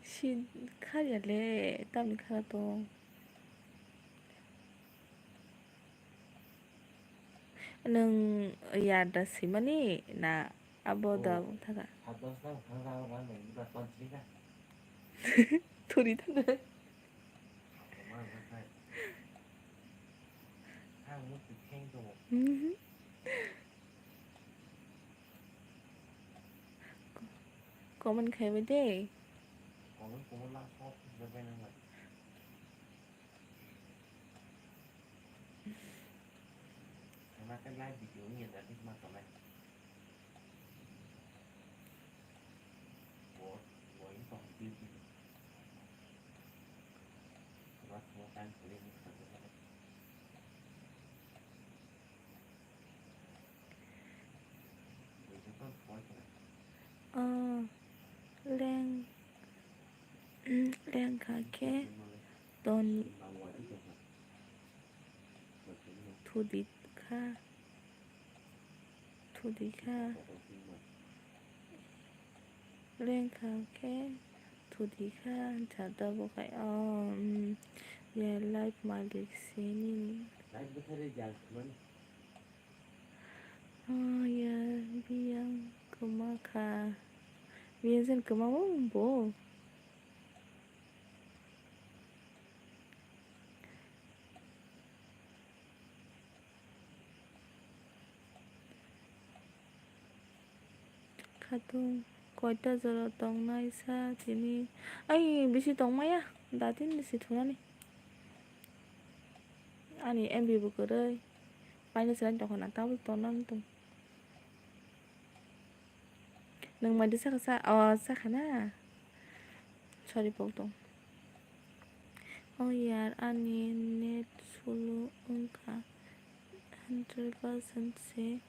Si kharya le, tamni khara tong. Nwng yarda swimani na abo da wng thaga? Thuri thaga. Mhm. Comment khai bai de. Ah, leng, lengkha khe toni thudi kha, thudi kha. Lengkha khe thudi kha, jada bo khai o, um, ya life malik se nini. Oh, ya biyang kwma kha. Biyang jen kwma bo. Tung koita jora tongnai sa tini? Ai, bisi tongmaya, datin bisi thunani. Ani M B bo kwrwi. Paina chwrai tongkha na, tabuk tongnani tong. Nwng mai de sakha sa, o, sakha na. Sorry, pok tong. O yar, ani net slow wngkha. Hundred percent se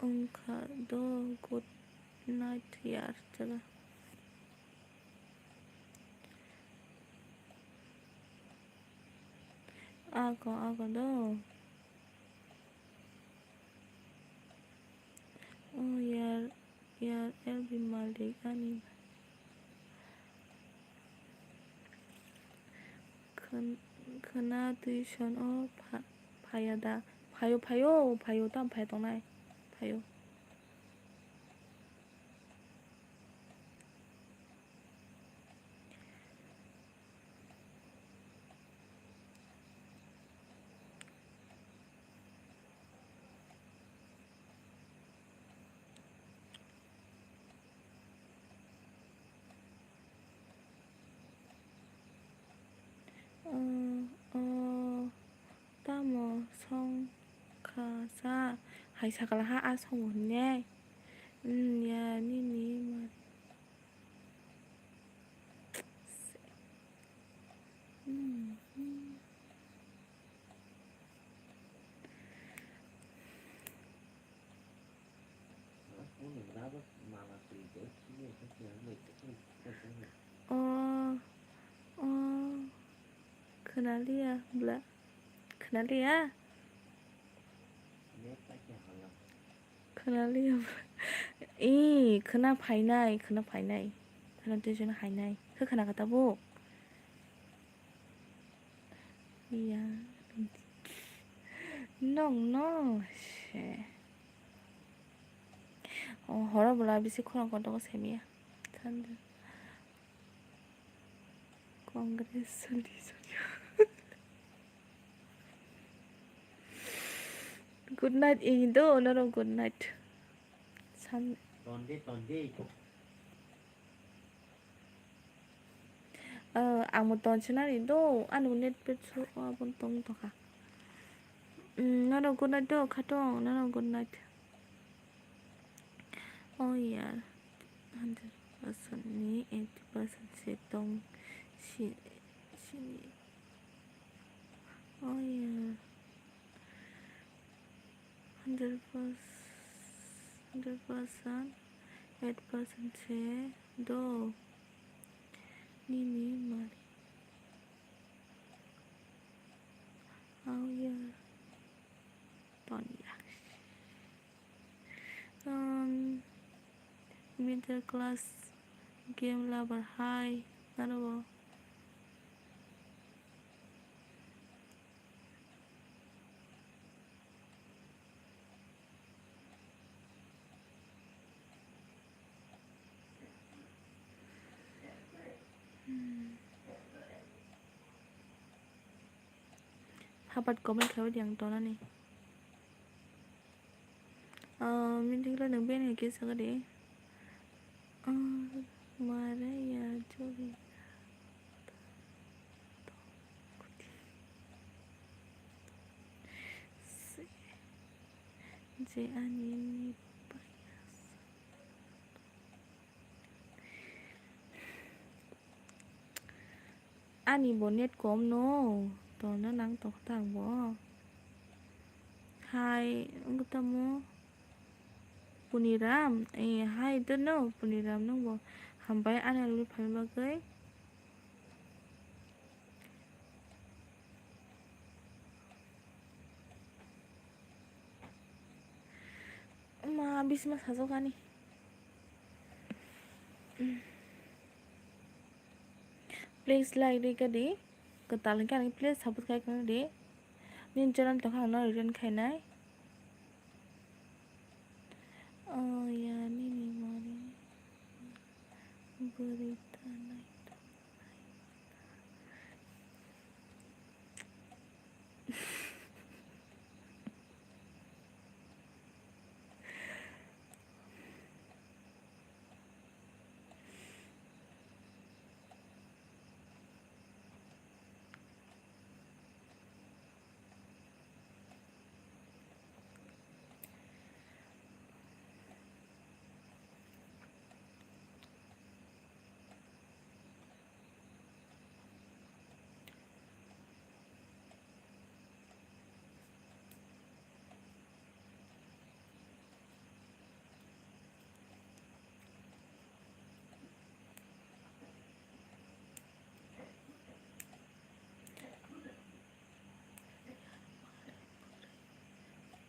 wngkha do, good night yar, jaga. Ako, ako do. O yar, yar, L B malik ani. Khn-, khna tuition o pha-, phaya da? Phayo, phayo, phayo, tam phai tongnai. Phayo. O, o, tamo song kha sa? Hai sakala ha, a songo hinne. Hmm, ya, nini mari. Hmm, hmm. O, o, khwnaliya bwla, khwnaliya? Khwnaliya bwla. Ee, khwna phainai, khwna phainai. Khwna tuition hainai. Khe khwna kha tabuk? Ya. Nong no se. O, horo bwla bisi khorang kotor khe semiya. Thanda. Congratulations. Good night, ini do, norok good night. San- Tonde, tonde. Ah, ang bo tonsinani do, ani bo net pet so, aboni tong tongkha. Mm, nono good night do, khatong, nono good night. Oh yeah, hundred percent ni eighty percent se tong si, sini. Oh yeah. Hundred percent, hundred percent, eight percent se do. Nini mari. Oh yeah. Tonya. Um, middle class game lover hai. Nanobo. Hapat comment khawi di ang tonani. Ah, meeting lo nang ben hai kisa kadi. Ah, mare ya jori. Je ani ni payas. Ani bo net kom no, torna nang tong tang bo. Hai, wng tamo Puniram, eh, hai dono Puniram nung bo. Hambai ani alwi phalni bagwi. Ma, bisma sajok ani. Please like di kadi. Kwtal hwnkhe ani please support khai kano di. Nini channel tongkha ang no return khainai. Oh ya, nini mari. Bwrwi ta naithok.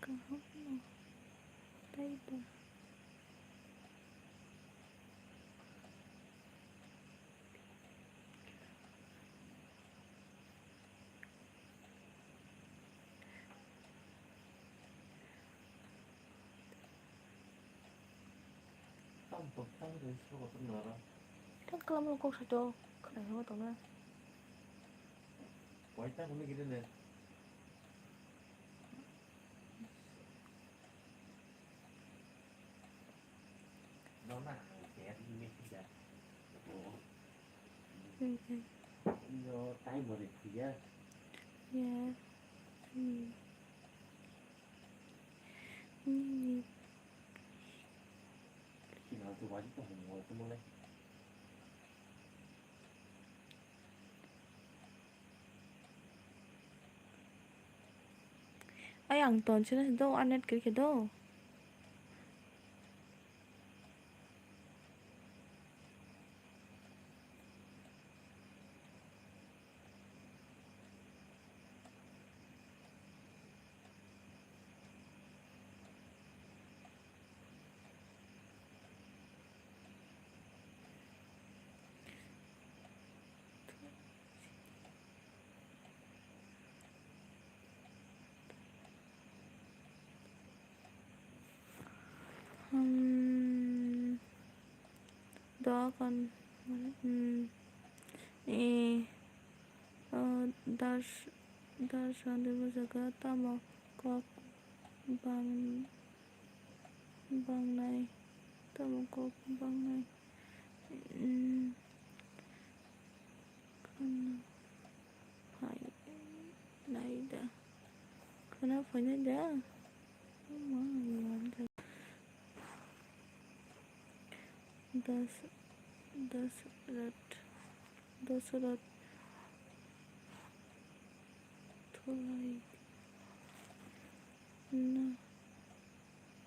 Kaham no. Taibo. Tam kalam lo kok sato khwnaima tongna. Ya. Hmm. Nini. Ai, ang ton sina do, anet kiri ke do. Hmm. Doakan. Hmm. Eh. Oh, das, das, ande mo jaga tamo kok bang, bangnai. Tamo kok bangnai. Hmm. Khwna phainai da. Khwna phainai da. Oh my God. Das, Dasrat, Dasrat thulai na,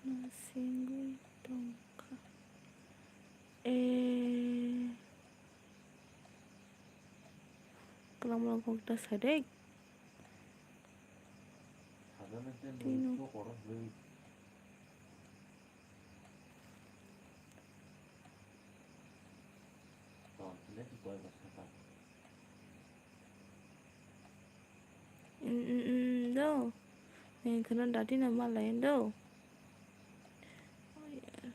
nasingwi tongkha. Eh. Kwlangma kok ta sadek. Tino. Mm, mm, mm, do. Yang kena dati na malai do. Oh, yeah.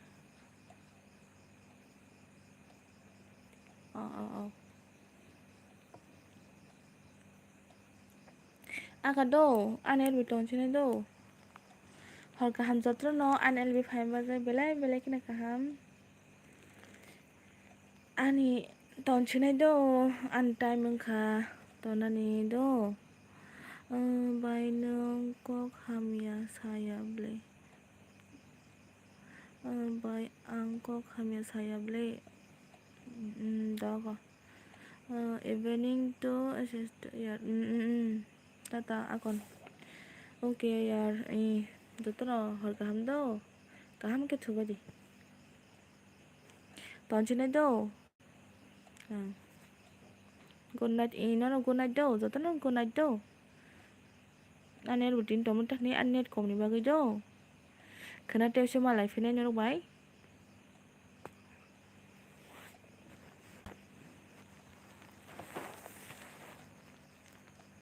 Oh, oh, oh. Aka do, ani L B tong sini do. Hor kaham jotro no ani L B phaima bagwi belai belai kheno kaham. Ani tong sinai do, ani time wngkha tonani do. Bai nwng kok hamya saya ble. Bai ang kok hamya saya ble. Dogo. Evening to assist yar. Tata akon. Okay yar. Jotono hor kaham do. Kaham khe thubadi. Tong sinai do. Good night. Nono good night do. Jotono good night do. Ani routine tongmani thani ani net komni bagwi do. Khwna tei se malai phinai norok bai.